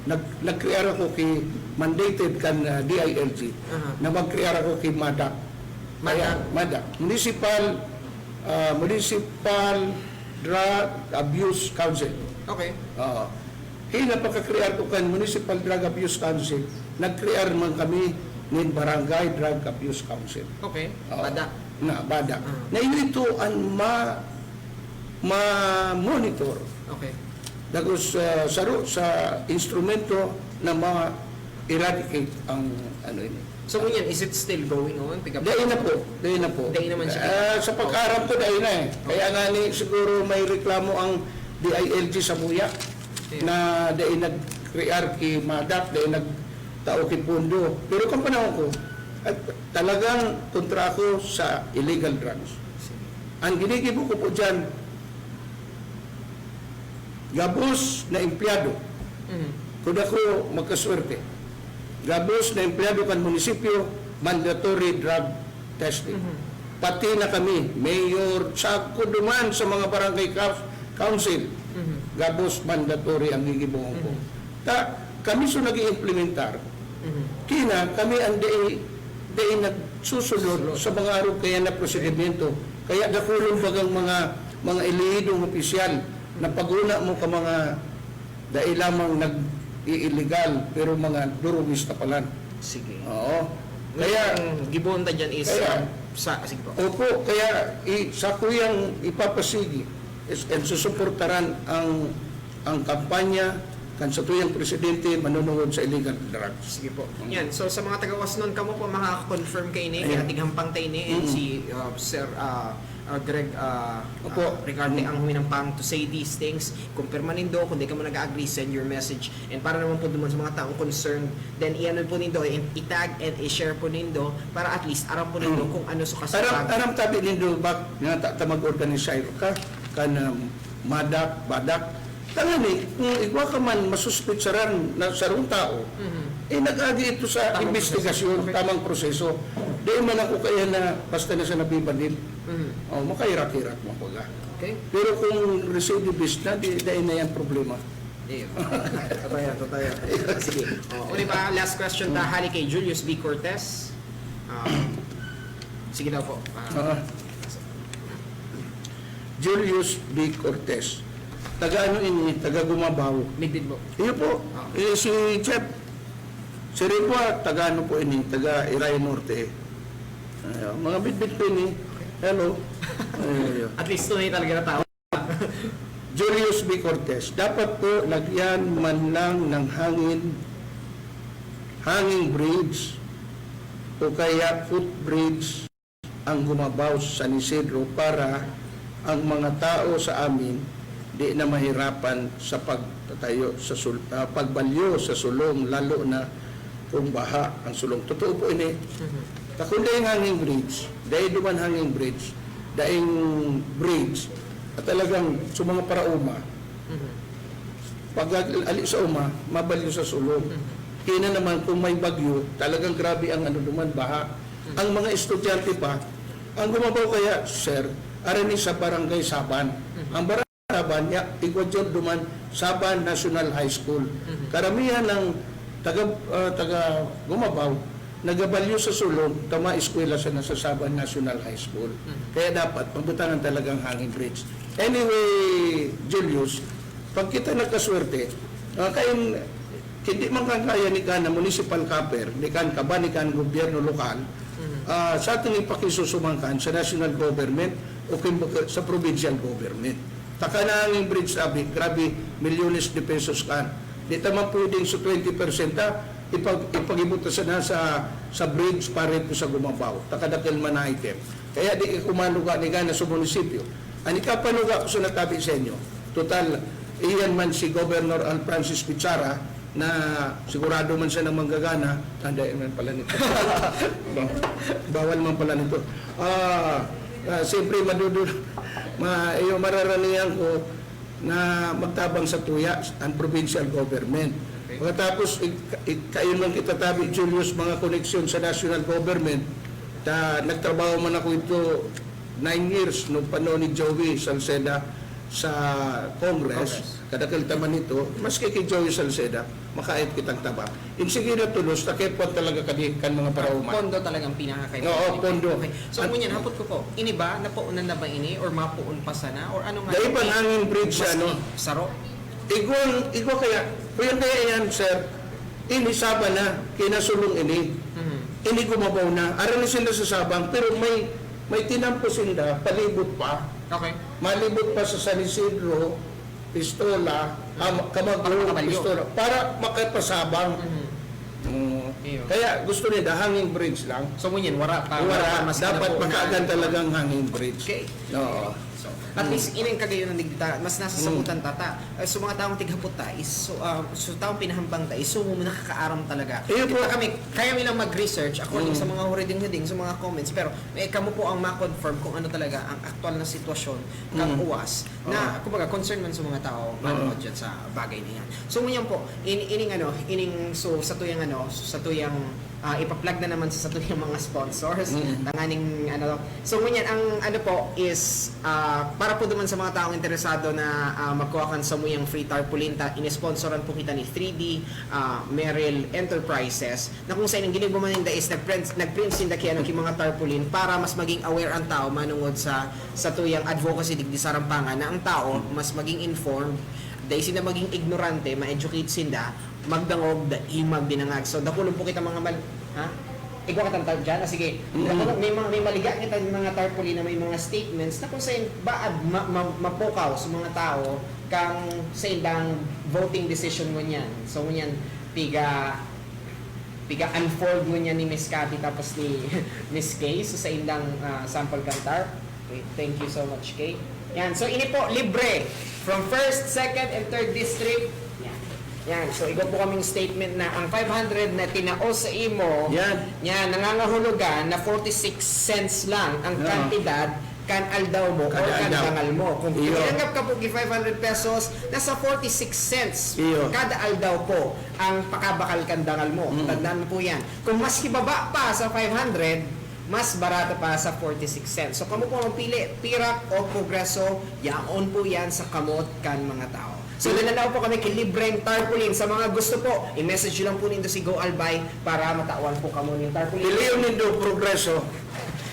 nag, nag-create ako ki, mandated kan, ah, D I L G, Aha. na mag-create ako ki MADAC. Kaya, MADAC. MADAC. Municipal, ah, Municipal Drug Abuse Council. Okay. Oo. Kaya napaka-create ko kan Municipal Drug Abuse Council, nag-create man kami nin Barangay Drug Abuse Council. Okay. Oo. MADAC. Na, MADAC. Ah. Na ito ang ma-, ma-monitor. Okay. Dagos, ah, saro sa instrumento na ma-eradicate ang ano ini. So, ngunyan, is it still going on? Pick up Dai na po, dai na po. Dai naman siya. Ah, sa pagkaaram ko, dai na eh. Kaya nga ni, siguro may reklamo ang D I L G sa Buya Yeah. na dai nag-rear ki MADAC, dai nagtao ki pundo. Pero kung panahon ko, at talagang kontra ako sa illegal drugs. Sige. Ang ginigibo ko po dyan, gabos na empleyado. Mhm. Kung ako magkaswerte, gabos na empleyado kan munisipyo, mandatory drug testing. Mhm. Pati na kami, mayor, sa ko duman sa mga barangay cou-, council, Mhm. gabos mandatory ang gigibohon ko. Mhm. Ta, kami so nag-iimplementar. Mhm. Kina, kami ang dai, dai nagsusunod Sunod. sa mga arog kaya na prosedimento. Kaya dakulon bagang mga, mga elehidong opisyal na pag-una mo ka mga Dai lamang nag-i-illegal, pero mga durugis na pala. Sige. Oo. Kaya, ang gibohon ta dyan is, kaya, um, sa, sige po. Opo, kaya i-, sa kuyang ipapasigi is, and susuportaran ang, ang kampanya kan satuyang presidente manunungod sa illegal drugs. Sige po. Mm. Yan. So, sa mga taga-Wasnon, kamo po makaka-confirm kaini, kaya tighampang ta ini, and si, uh, Sir, uh, uh, Greg, uh, Opo. uh, Ricarte ang huminampang to say these things. Kumpirma nindo, kung di ka mo nag-agree, send your message. And para naman po duman sa mga taong concerned, then i-ano po nindo, i-, i-tag and i-share po nindo para at least aram po nindo kung ano sa kasabag. Aram, aram tabi nindo, bak, nga ta, ta mag-organize ka, kan, um, madak, badak. Tangani, kung igwa ka man masuspetsaran na sarong tao, eh, nag-agi ito sa imbestigasyon, tamang proseso. Di man ako kaya na basta na siya nabibanil. Oh, makahirak-hirak, mabaga. Okay. Pero kung recidivist na, di, dai na yan problema. Iyo. Totoo yan, totoo yan. Sige. Oh, uli pa, last question ta, hali kay Julius B Cortez. Ah, sige daw po. Ah. Ah. Julius B Cortez. Taga ano ini? Taga Gumabaw. Midbid po. Iyo po. Ah. Eh, si Jeff, si Rebua, taga ano po ini? Taga Iraya Norte. Ay, mga bitbit ko ini. Hello. Ay, ay, ay. At least tunay talaga na tao. Julius B Cortez, dapat po lagyan man lang ng hangin, hanging bridge o kaya footbridge ang Gumabaw sa San Isidro para ang mga tao sa amin di na mahirapan sa pagtatayo sa sul-, ah, pagbalyo sa sulong, lalo na kung baha ang sulong. Totoo po ini. Mhm. Ta kun daing hanging bridge, dai duman hanging bridge, daing bridge, at talagang sa mga paraoma, mhm, pag ali sa uma, mabalyo sa sulong. Mhm. Kaya naman, kung may bagyo, talagang grabe ang ano duman, baha. Mhm. Ang mga estudyante pa, ang Gumabaw kaya, sir, arani sa Barangay Saban. Mhm. Ang Barangay Saban, ya, igwa dyan duman, Saban National High School. Mhm. Karamihan ng taga, ah, taga Gumabaw, nagabalyo sa sulong, ta maeskwela sa nasa Saban National High School. Mhm. Kaya dapat, mabutangan talagang hanging bridge. Anyway, Julius, pag kita nagkaswerte, ah, kain, hindi man kan kaya ni kan na municipal copper, ni kan kaba, ni kan gobyerno lokal, mhm, ah, sa ating ipakisusumangkan sa national government o kumbaga sa provincial government. Taka na ang bridge, sabi, grabe, milyones de pesos kan. Di ta man pwedeng sa twenty percent, ah, ipag-, ipag-ibot na sana sa, sa bridge para ito sa Gumabaw. Takadakil man na item. Kaya di ka kumanuga ni gana sa munisipyo. Ang ikapanuga ko sa natabi sa inyo, total, iyan man si Governor Al Francis Pichara, na sigurado man siya na manggagana, tanda man pala nito. Bawal man pala nito. Ah, ah, siyempre, madudul-, ma-, iyo, mararanihan ko na magtabang sa tuya ang provincial government. Okay. Pagkatapos, ik-, ik-, kayo lang kita tabi, Julius, mga koneksyon sa national government, ta, nagtrabaho man ako ito nine years, no, panahon ni Joey Salceda sa Congress. Congress. Kadakil ta man ito, maski kay Joey Salceda, makait kitang tabang. Yung sige na tulos, takipon talaga kadi kan mga parauma. Pondo talagang pinakakaipuhan. Oo, pondo. Okay. So, at ngunyan, hapot ko po, ini ba, napaunan na ba ini, or mapuon pa sana, or ano nga? Dahil ba hanging bridge, ano? Saro? Igwang, igwa kaya, kaya kaya yan, sir, ini Saban na, kinasulong ini. Mhm. Ini Gumabaw na. Aram na sila sa Saban, pero may, may tinampo sinda, palibot pa. Okay. Malibot pa sa San Isidro, Pistola, Cam-, Camagro, para makabalyo. Pistola, para makapasabang. Mhm. Mm. Iyo. Kaya gusto nila hanging bridge lang. So, ngunyan, wara pa, wara pa, mas dapat makaagan talagang hanging bridge. Okay. Oo. So, at least, ining kagayon ng digdi ta, mas nasasabutan ta, ta. Eh, so, mga taong tighapot ta, is, so, ah, so, taong pinahambang ta, is, so, nakakaaram talaga. Iyo po. Kita kami, kaya mi lang mag-research according sa mga huriding-huding, sa mga comments, pero, eh, kamo po ang ma-confirm kung ano talaga ang aktual na sitwasyon, kang uwas, na, kumbaga, concern man sa mga tao, manood dyan sa bagay na yan. So, ngunyan po, in-, ining ano, ining, so, sa tuyang ano, so, sa tuyang, ah, ipa-plug na naman sa, sa tuyang mga sponsors, tanganing ano. So, ngunyan, ang ano po is, ah, para po duman sa mga taong interesado na, ah, magkuha kan samuyang free tarpaulin, ta, inisponsoran po kita ni three D, ah, Merrill Enterprises. Na kung sa inyong ginibo man ninda is nag-print, nag-print sinda ki, ano, ki mga tarpaulin para mas maging aware ang tao manungod sa, sa tuyang advocacy digdi sa Rampangan, na ang tao mas maging informed Dai sinda maging ignorante, ma-educate sinda, magdangog, dai magbinangag. So, dakulon po kita mga mal-, ha? Igwa ka tanta dyan? Ah, sige. Mm. Dakulon, may mga, may maligya kita mga tarpaulin na may mga statements na kung saan baad ma-, ma-, mapukaw sa mga tao kang sa indang voting decision ngunyan. So, ngunyan, piga, piga-unfold ngunyan ni Miss Cathy tapos ni Miss Kay. So, sa indang, ah, sample kang tarp. Okay, thank you so much, Kay. Yan. So, ini po, libre. From first, second, and third district. Yan. Yan. So, igwa po kaming statement na ang five hundred na tinao sa imo, Yan. yan, nangangahulugan na forty-six cents lang ang Oo. kantidad kan aldaw mo or Kada kan aldaw. dangal mo. Kung Iyo. tinanggap ka po gi five hundred pesos, nasa forty-six cents Iyo. kada aldaw po ang pakabakal kan dangal mo. Mm. Tandaan mo po yan. Kung mas hibaba pa sa five hundred, mas barato pa sa forty-six cents. So, kamo po magpili, pirak o progreso, yaon po yan sa kamot kan mga tao. So, Mm. nananaw po kami kay libreng tarpaulin. Sa mga gusto po, i-message nyo lang po nindo si Go Albay para matawan po kamo ng tarpaulin. Piliyon nindo, progreso.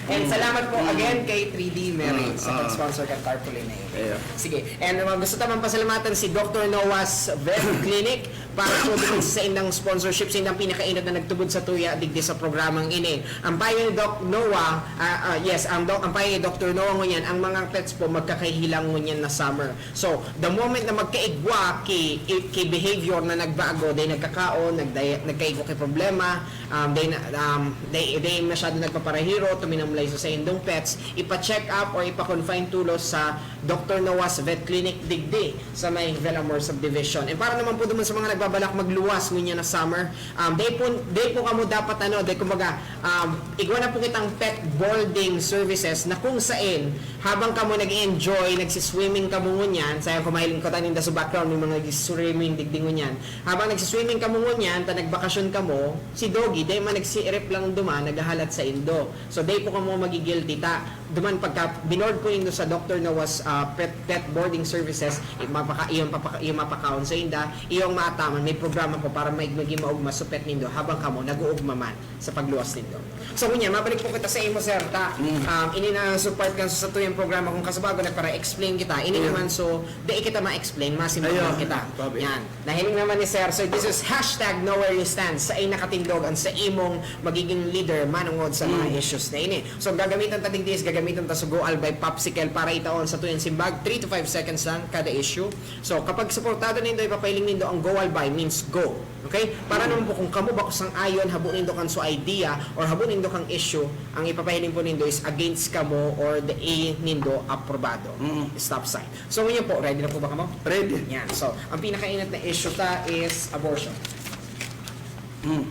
And Mm. salamat po Mm. again kay three D Merry Mm, sa ah. pag-sponsor kan tarpaulin na yun. Yeah. Sige. And, uh, gusto tamang pasalamatan si Doctor Noah's Vet Clinic para po dun sa indang sponsorship, sa indang pinakainot na nagtubod sa tuya digdi sa programang ini. Ang payo ni Doc Noah, ah, ah, yes, ang doc, ang payo ni Doctor Noah ngunyan, ang mga pets po magkakahilang ngunyan na summer. So, the moment na magkaigwa ki, ki behavior na nagbago, day nagkakaon, nagday-, nagkaigwa ki problema, um, day na, um, day, day masyado nagpaparahiro, tuminamlay sa saindong pets, ipa-check up or ipa-confine tulos sa Doctor Noah's Vet Clinic digdi sa may Villamor Subdivision. And para naman po duman sa mga nagbabalak magluwas ngunyan na summer, um, day po, day po kamo dapat, ano, day, kumbaga, um, igwa na po kitang pet boarding services na kung sain, habang kamo nag-enjoy, nagsiswimming kamo ngunyan, sayang kung mahiling ko tanin sa background, may mga swimming digdi ngunyan. Habang nagsiswimming kamo ngunyan, ta nagbakasyon kamo, si Doggy, day man nagsiirip lang duman, naghahalat sa indo. So, day po kamo magigilty ta. Duman pagka binoard po nindo sa Doctor Noah's, ah, pet, pet boarding services, i-, mapaka-, iyong papaka-, iyong mapakaon sa inda, iyong maataman, may programa po para may, maging maugma sa pet nindo habang kamo nag-uugma man sa pagluwas nindo. So, ngunyan, mabalik po kita sa imo, sir, ta, Mm. um, ini na ang support kan sa tuyang programa kung kasabago nagpara-explain kita. Ini Ayun. naman, so, di kita ma-explain, masimbag Ayun. lang kita. Babi. Yan. Nahiling naman ni Sir. So, this is hashtag know where you stand. Sa ay nakatindog ang sa imong magiging leader manungod sa mga Mm. issues na ini. So, gagamitan ta digdi is gagamitan ta sa Go Albay Popsicle para itaon sa tuyang simbag. Three to five seconds lang kada issue. So, kapag suportado nindo, ipapahiling nindo ang Go Albay means go. Okay? Para Mm. naman po kung kamo bako sang-ayon, habo nindo kan so idea or habo nindo kang issue, ang ipapahiling po nindo is against kamo or the A nindo aprobado. Mm. Stop sign. So, ngayon po, ready na po ba kamo? Ready. Yan. So, ang pinakainit na issue ta is abortion. Hmm.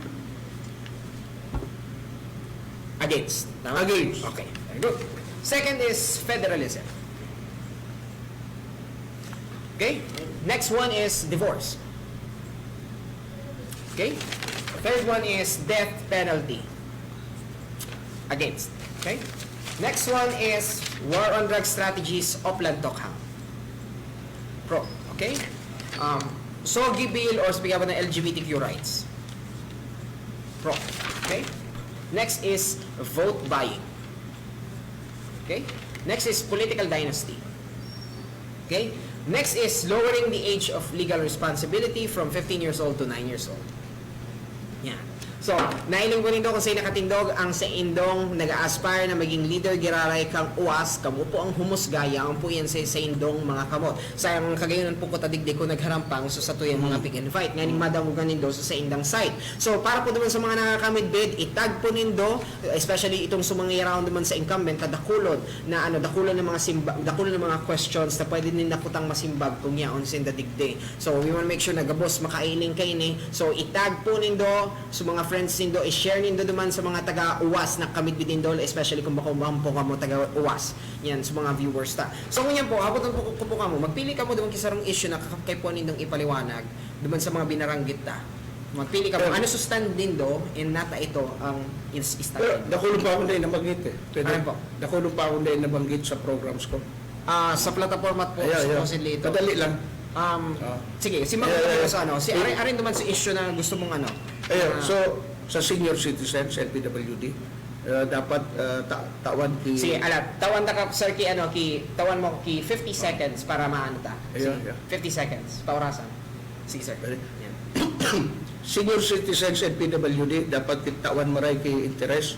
Against. Tama? Against. Okay. Very good. Second is federalism. Okay? Next one is divorce. Okay? Third one is death penalty. Against. Okay? Next one is war on drug strategies, Oplan Tokhang. Pro. Okay? Um, SOGI bill or speak about ng L G B T Q rights. Pro. Okay? Next is vote buying. Okay? Next is political dynasty. Okay? Next is lowering the age of legal responsibility from fifteen years old to nine years old. Yan. So, nahiling po nindo kung sa'yo nakatindog ang saindong nag-a-aspire na maging leader giraray kang uwas, kamo po ang humusga, yaon po yan sa saindong mga kamot. Sayang ang kagayonan po ko tadigdi ko nagharampang so sa tuyang mga Mm. pig and fight. Ngayon, Mm. madangogan nindo sa saindang side. So, para po naman sa mga nakakamidbid, itag po nindo, especially itong sa mga yaraon naman sa incumbent, ta dakulon na ano, dakulon ng mga simba-, dakulon ng mga questions na pwede ninda kutang masimbag kung yaon sinda digdi. So, we wanna make sure na gabos makailing kaini. So, itag po nindo sa mga friends nindo, i-share nindo duman sa mga taga-uwas na kamidbid nindo, especially kung bako man po kamo taga-uwas. Yan, sa mga viewers ta. So, ngunyan po, habot ang po, ko po kamo, magpili kamo duman kisarong issue na kakapkay po nindong ipaliwanag duman sa mga binaranggit ta. Magpili kamo, Pero ano sa stand nindo, and nata ito ang is-, stand Pero nindo. dakulon pa akong dahil nabanggit eh. Pwede. Ano po? Dakulon pa akong dahil nabanggit sa programs ko. Ah, sa plataforma po, Ayaw, ayaw. supposedly ito. Madali lang. Um, Ah. sige, si Mang Ayaw, ayaw. sa ano, si Ayaw. Arin, Arin naman sa issue na gusto mong ano, Ayaw, na so, sa senior citizens, L P W D, Ah, dapat, ah, ta-, tawan ki Sige, ala, tawan ta ka, sir, ki, ano, ki, tawan mo ki fifty seconds para maano ta. Ayun, Sige, yeah. fifty seconds, paurasan. Sige, sir. Pwede? Yan. Senior citizens and P W D, dapat ki-, tawan maray ki interes.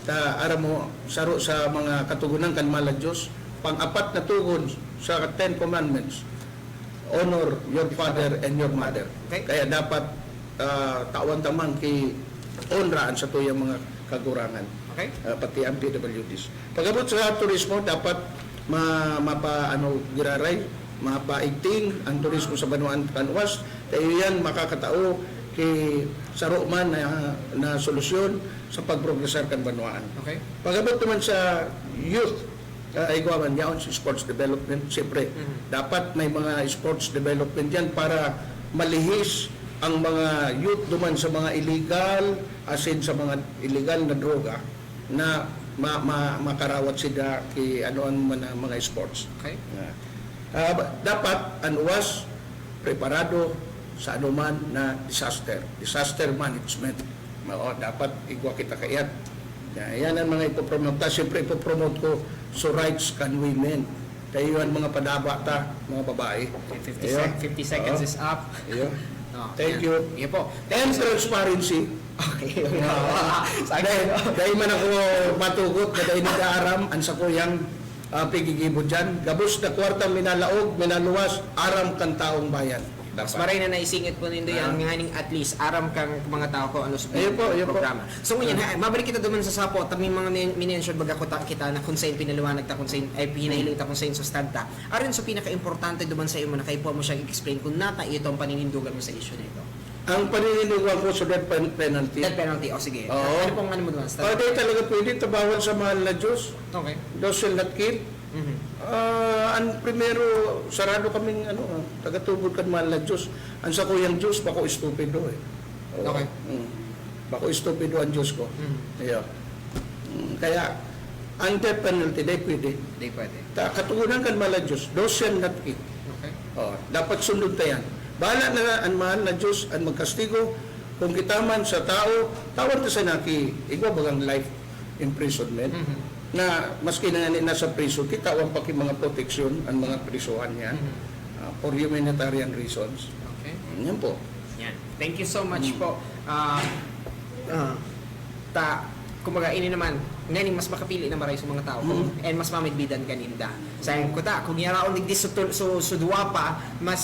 Ta, aram mo, saro sa mga katogonan kan Mahal na Diyos, pang-apat na tugon sa Ten Commandments, "Honor your father and your mother." Okay. Kaya dapat, ah, tawan ta man ki onra an satuyang mga kagurangan. Okay. Ah, pati ang P W Ds. Pag-abot sa turismo, dapat ma-, mapa-, ano, giraray, mapaigting ang turismo sa banwaan kan Uwas. Kaya yan makakatao ki saro man na, na solusyon sa pagprogresar kan banwaan. Okay. Pag-abot naman sa youth, ah, ay, igwa man yaon sa sports development, siyempre, Mhm. dapat may mga sports development yan para malihis ang mga youth duman sa mga illegal, asin sa mga illegal na droga na ma-, ma-, makarawat sila ki ano-ano man na mga sports. Okay. Ah, ah, ba-, dapat an Uwas preparado sa anoman na disaster, disaster management. Oo, dapat igwa kita kaiyan. Ya-, yan ang mga ipopromote. Ta, siyempre, ipopromote ko so rights kan women. Kayo ang mga padaba ta, mga babae. Okay, fifty Ayun. sec-, fifty seconds Oo. is up. Ayun. Oh, Thank yan. you. Sige po. And transparency. Okay. Sa akin, Dahil, no? dahil man ako matugot na dahil nag-aaram, ang sakuyang, ah, pigigibo dyan. Gabos na kwarta, minalaog, minaluwas, aram kan taong bayan. Mas Dapat. maray na naisingit po nindo yan, Ah. nganing at least, aram kang mga tao kung ano sa Ayun po, ayun po. programa. So, ngunyan, Ah. ha, mabalik kita duman sa sapo, ta may mga men-, minention baga ko ta-, kita na kung saan pinaliwanag ta, kung saan, ay, pinahiling ta, kung saan sustanta. Aron sa pinaka-importante duman sa imo na kaipuhan mo siyang i-explain kung nata iyo itong paninindugan mo sa issue na ito. Ang paninindugan ko sa death pen-, penalty. Death penalty, o sige. Oo. Ano pong ano mo duman? Oh, di talaga pwede, tabawal sa mahal na Diyos. Okay. Thou shall not kill. Mhm. Ah, ang primero, sarado kaming, ano, ah, tagatubod kan mahal na Diyos. Ang sakuyang Diyos, bako estupido, eh. Oo. Okay. Mm. Bako estupido ang Diyos ko. Mm. Iyo. Mm, kaya, ang death penalty, di pwede. Di pwede. Ta-, katogonan kan mahal na Diyos, thou shall not kill. Okay. Oh, dapat sundon ta yan. Bahala na ang mahal na Diyos ang magkastigo. Kung kita man sa tao, tawan ta sana ki, igwa bagang life imprisonment, Mhm. na maski na nga nasa prison, kitawan pa ki mga proteksyon ang mga prisuhan niya, Mhm. ah, for humanitarian reasons. Okay. Yan po. Yan. Thank you so much Mm. po. Ah, ah, ta, kumbaga, ini naman, nganing mas makapili na maray sa mga tao, Mm. and mas mamidbidan ka ninda. Sa kuta, kung yaraon digdi sa tul-, sa, sa duwa pa, mas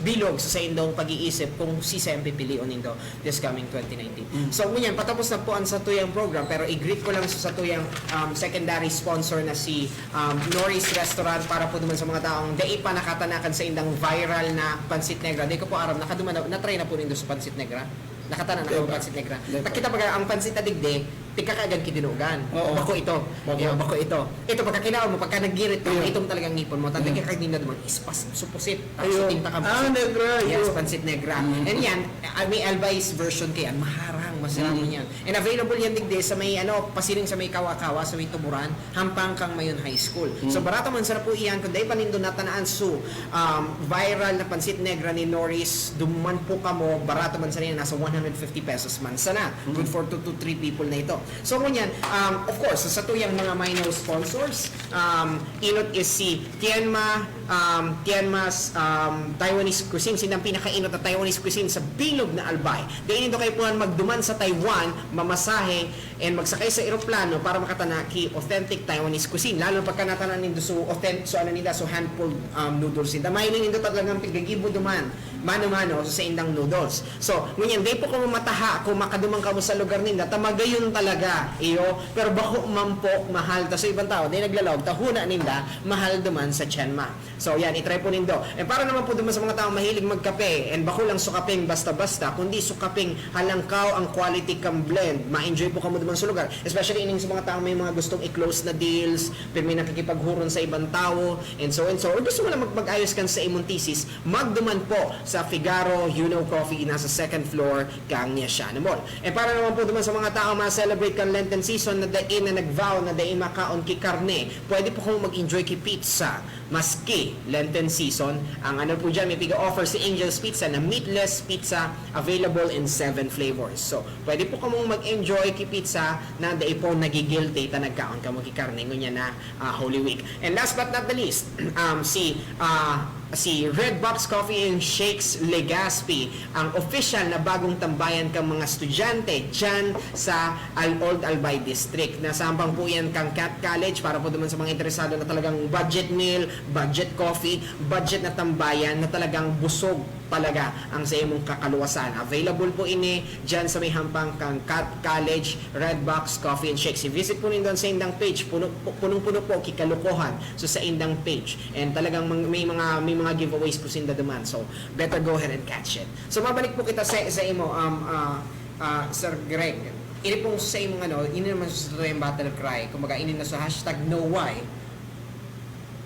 bilog sa saindong pag-iisip kung si Sem pipilion nindo this coming twenty nineteen. Mm. So, ngunyan, patapos na po ang satuyang program, pero i-greet ko lang sa satuyang, um, secondary sponsor na si, um, Norris Restaurant para po naman sa mga taong dai pa nakatanakan sa indang viral na Pansit Negra. Di ko po aram, nakaduman na, na-try na po nindo sa Pansit Negra? Nakatana na Di kamo pa. Pansit Negra. Di pa. Nakita baga ang pansit na digdi, tigkakaagan ki dinugan. Oo. Bako ito. Bako. Yo, bako ito. Ito, pagkakinaon mo, pagka naggirit ka, Iyo. maitom talagang ngipon mo. Tanda Iyo. ka, kagdi na duman, ispas, supusit. Tapos Iyo. itinta ka, Ah, pusit. Negra, Yes, iyo. Pansit Negra. Mm. And yan, ah, may Albay version kayan, maharang, masarap Mm. yan. And available yan digdi sa may, ano, pasiring sa may Kawa-Kawa, sa may Tuburan, hampang kang Mayon High School. Mm. So, barato man sana po iyan, kung dai pa nindo natanaan, so, um, viral na Pansit Negra ni Norris, duman po kamo, barato man sana yan, nasa one hundred fifty pesos man sana. Mm. Good for two to three people na ito. So, ngunyan, um, of course, sa satuyang mga minor sponsors, um, inot is si Tianma, um, Tianma's, um, Taiwanese Cuisine. Sindang pinakainot na Taiwanese cuisine sa bilog na Albay. Dai nindo kaipuhan magduman sa Taiwan, mamasahe, and magsakay sa eroplano para makatana ki authentic Taiwanese cuisine. Lalo pagka natana nindo so authen-, so ano nila, so hand-pulled, um, noodles nila. Mahiling nindo talagang pigagibo duman, mano-mano, sa indang noodles. So, ngunyan, dai po kamo mataha kung makaduman kamo sa lugar ninda, ta magayon talaga, iyo. Pero bako man po, mahal ta. So, ibang tao, dai naglalaog, ta huna ninda, mahal duman sa Tianma. So, yan, i-try po nindo. And para naman po duman sa mga taong mahilig magkape, and bako lang so kapeng basta-basta, kundi so kapeng halangkaw ang quality kan blend, ma-enjoy po kamo duman sa lugar. Especially ining sa mga taong may mga gustong i-close na deals, pirmi nakikipaghuron sa ibang tao, and so and so. Or gusto mo lang mag-, mag-ayos kan sa imong thesis, magduman po sa Figaro, you know, Coffee, nasa second floor kan Yashano Mall. And para naman po duman sa mga taong ma-celebrate kan Lenten season na dai na nag-vow na dai makaon ki karne, pwede po kamo mag-enjoy ki pizza, maski Lenten season. Ang ano po dyan, may piga-offer si Angel's Pizza na meatless pizza available in seven flavors. So, pwede po kamong mag-enjoy ki pizza na dai po nagigilty ta nagkaon kamo ki karne ngunyan na, ah, Holy Week. And last but not the least, um, si, ah, si Red Box Coffee and Shakes Legazpi, ang official na bagong tambayan kang mga estudyante dyan sa Al-, Old Albay District. Nasa hampang po yan kang Cat College para po naman sa mga interesado na talagang budget meal, budget coffee, budget na tambayan na talagang busog talaga ang sa imong kakaluwasan. Available po ini dyan sa may hampang kang Cat College, Red Box Coffee and Shakes. I-visit po nindo sa indang page. Puno, pu-, punong-puno po ki kalokohan. So, sa indang page. And talagang mang-, may mga, may mga giveaways po sinda duman. So, better go ahead and catch it. So, mabalik po kita sa, sa imo, um, ah, ah, Sir Greg. Ini pong sa imong ano, ini naman sa yung battle cry. Kumbaga, ini na sa hashtag no why.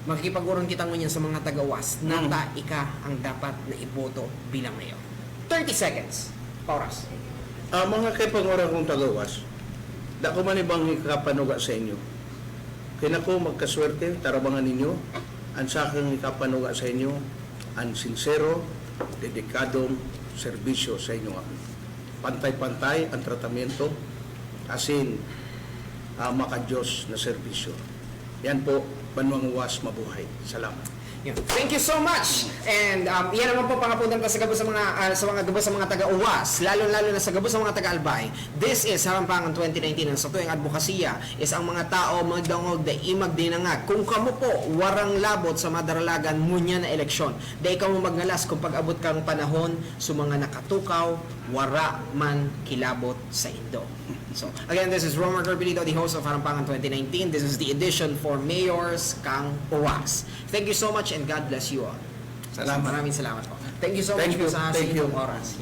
Makikipag-uron kita ngunyan sa mga taga-UAS na Mm. ta ika ang dapat na iboto bilang mayor. Thirty seconds. Pauras. Ah, mga kaipanguran kong taga-UAS, dako man ibang ikapanuga sa inyo. Kinako magkaswerte, tarabangan ninyo, ang sakang ikapanuga sa inyo, ang sinsero, dedikadong serbisyo sa inyo. Pantay-pantay ang tratamiento, asin, ah, makadiyos na serbisyo. Yan po, Banwang UAS, mabuhay. Salamat. Yun. Thank you so much. And, um, yan naman po pangapundan ta sa gabos sa mga, ah, sa mga gabos sa mga taga-UAS, lalo-lalo na sa gabos sa mga taga-Albay. This is Harampangan twenty nineteen. Ang satuyang adbokasya is ang mga tao magdangog, dai magdinangag. Kung kamo po warang labot sa madaralagan ngunyan na eleksyon, dai kamo magngalas kung pag-abot kang panahon, sa mga nakatukaw, wara man kilabot sa indo. So, again, this is Romer Carpinito, the host of Harampangan twenty nineteen. This is the edition for Mayors kang UAS. Thank you so much and God bless you all. Salamat. Maraming salamat po. Thank you so Thank much po you. sa Thank you. Inyong oras.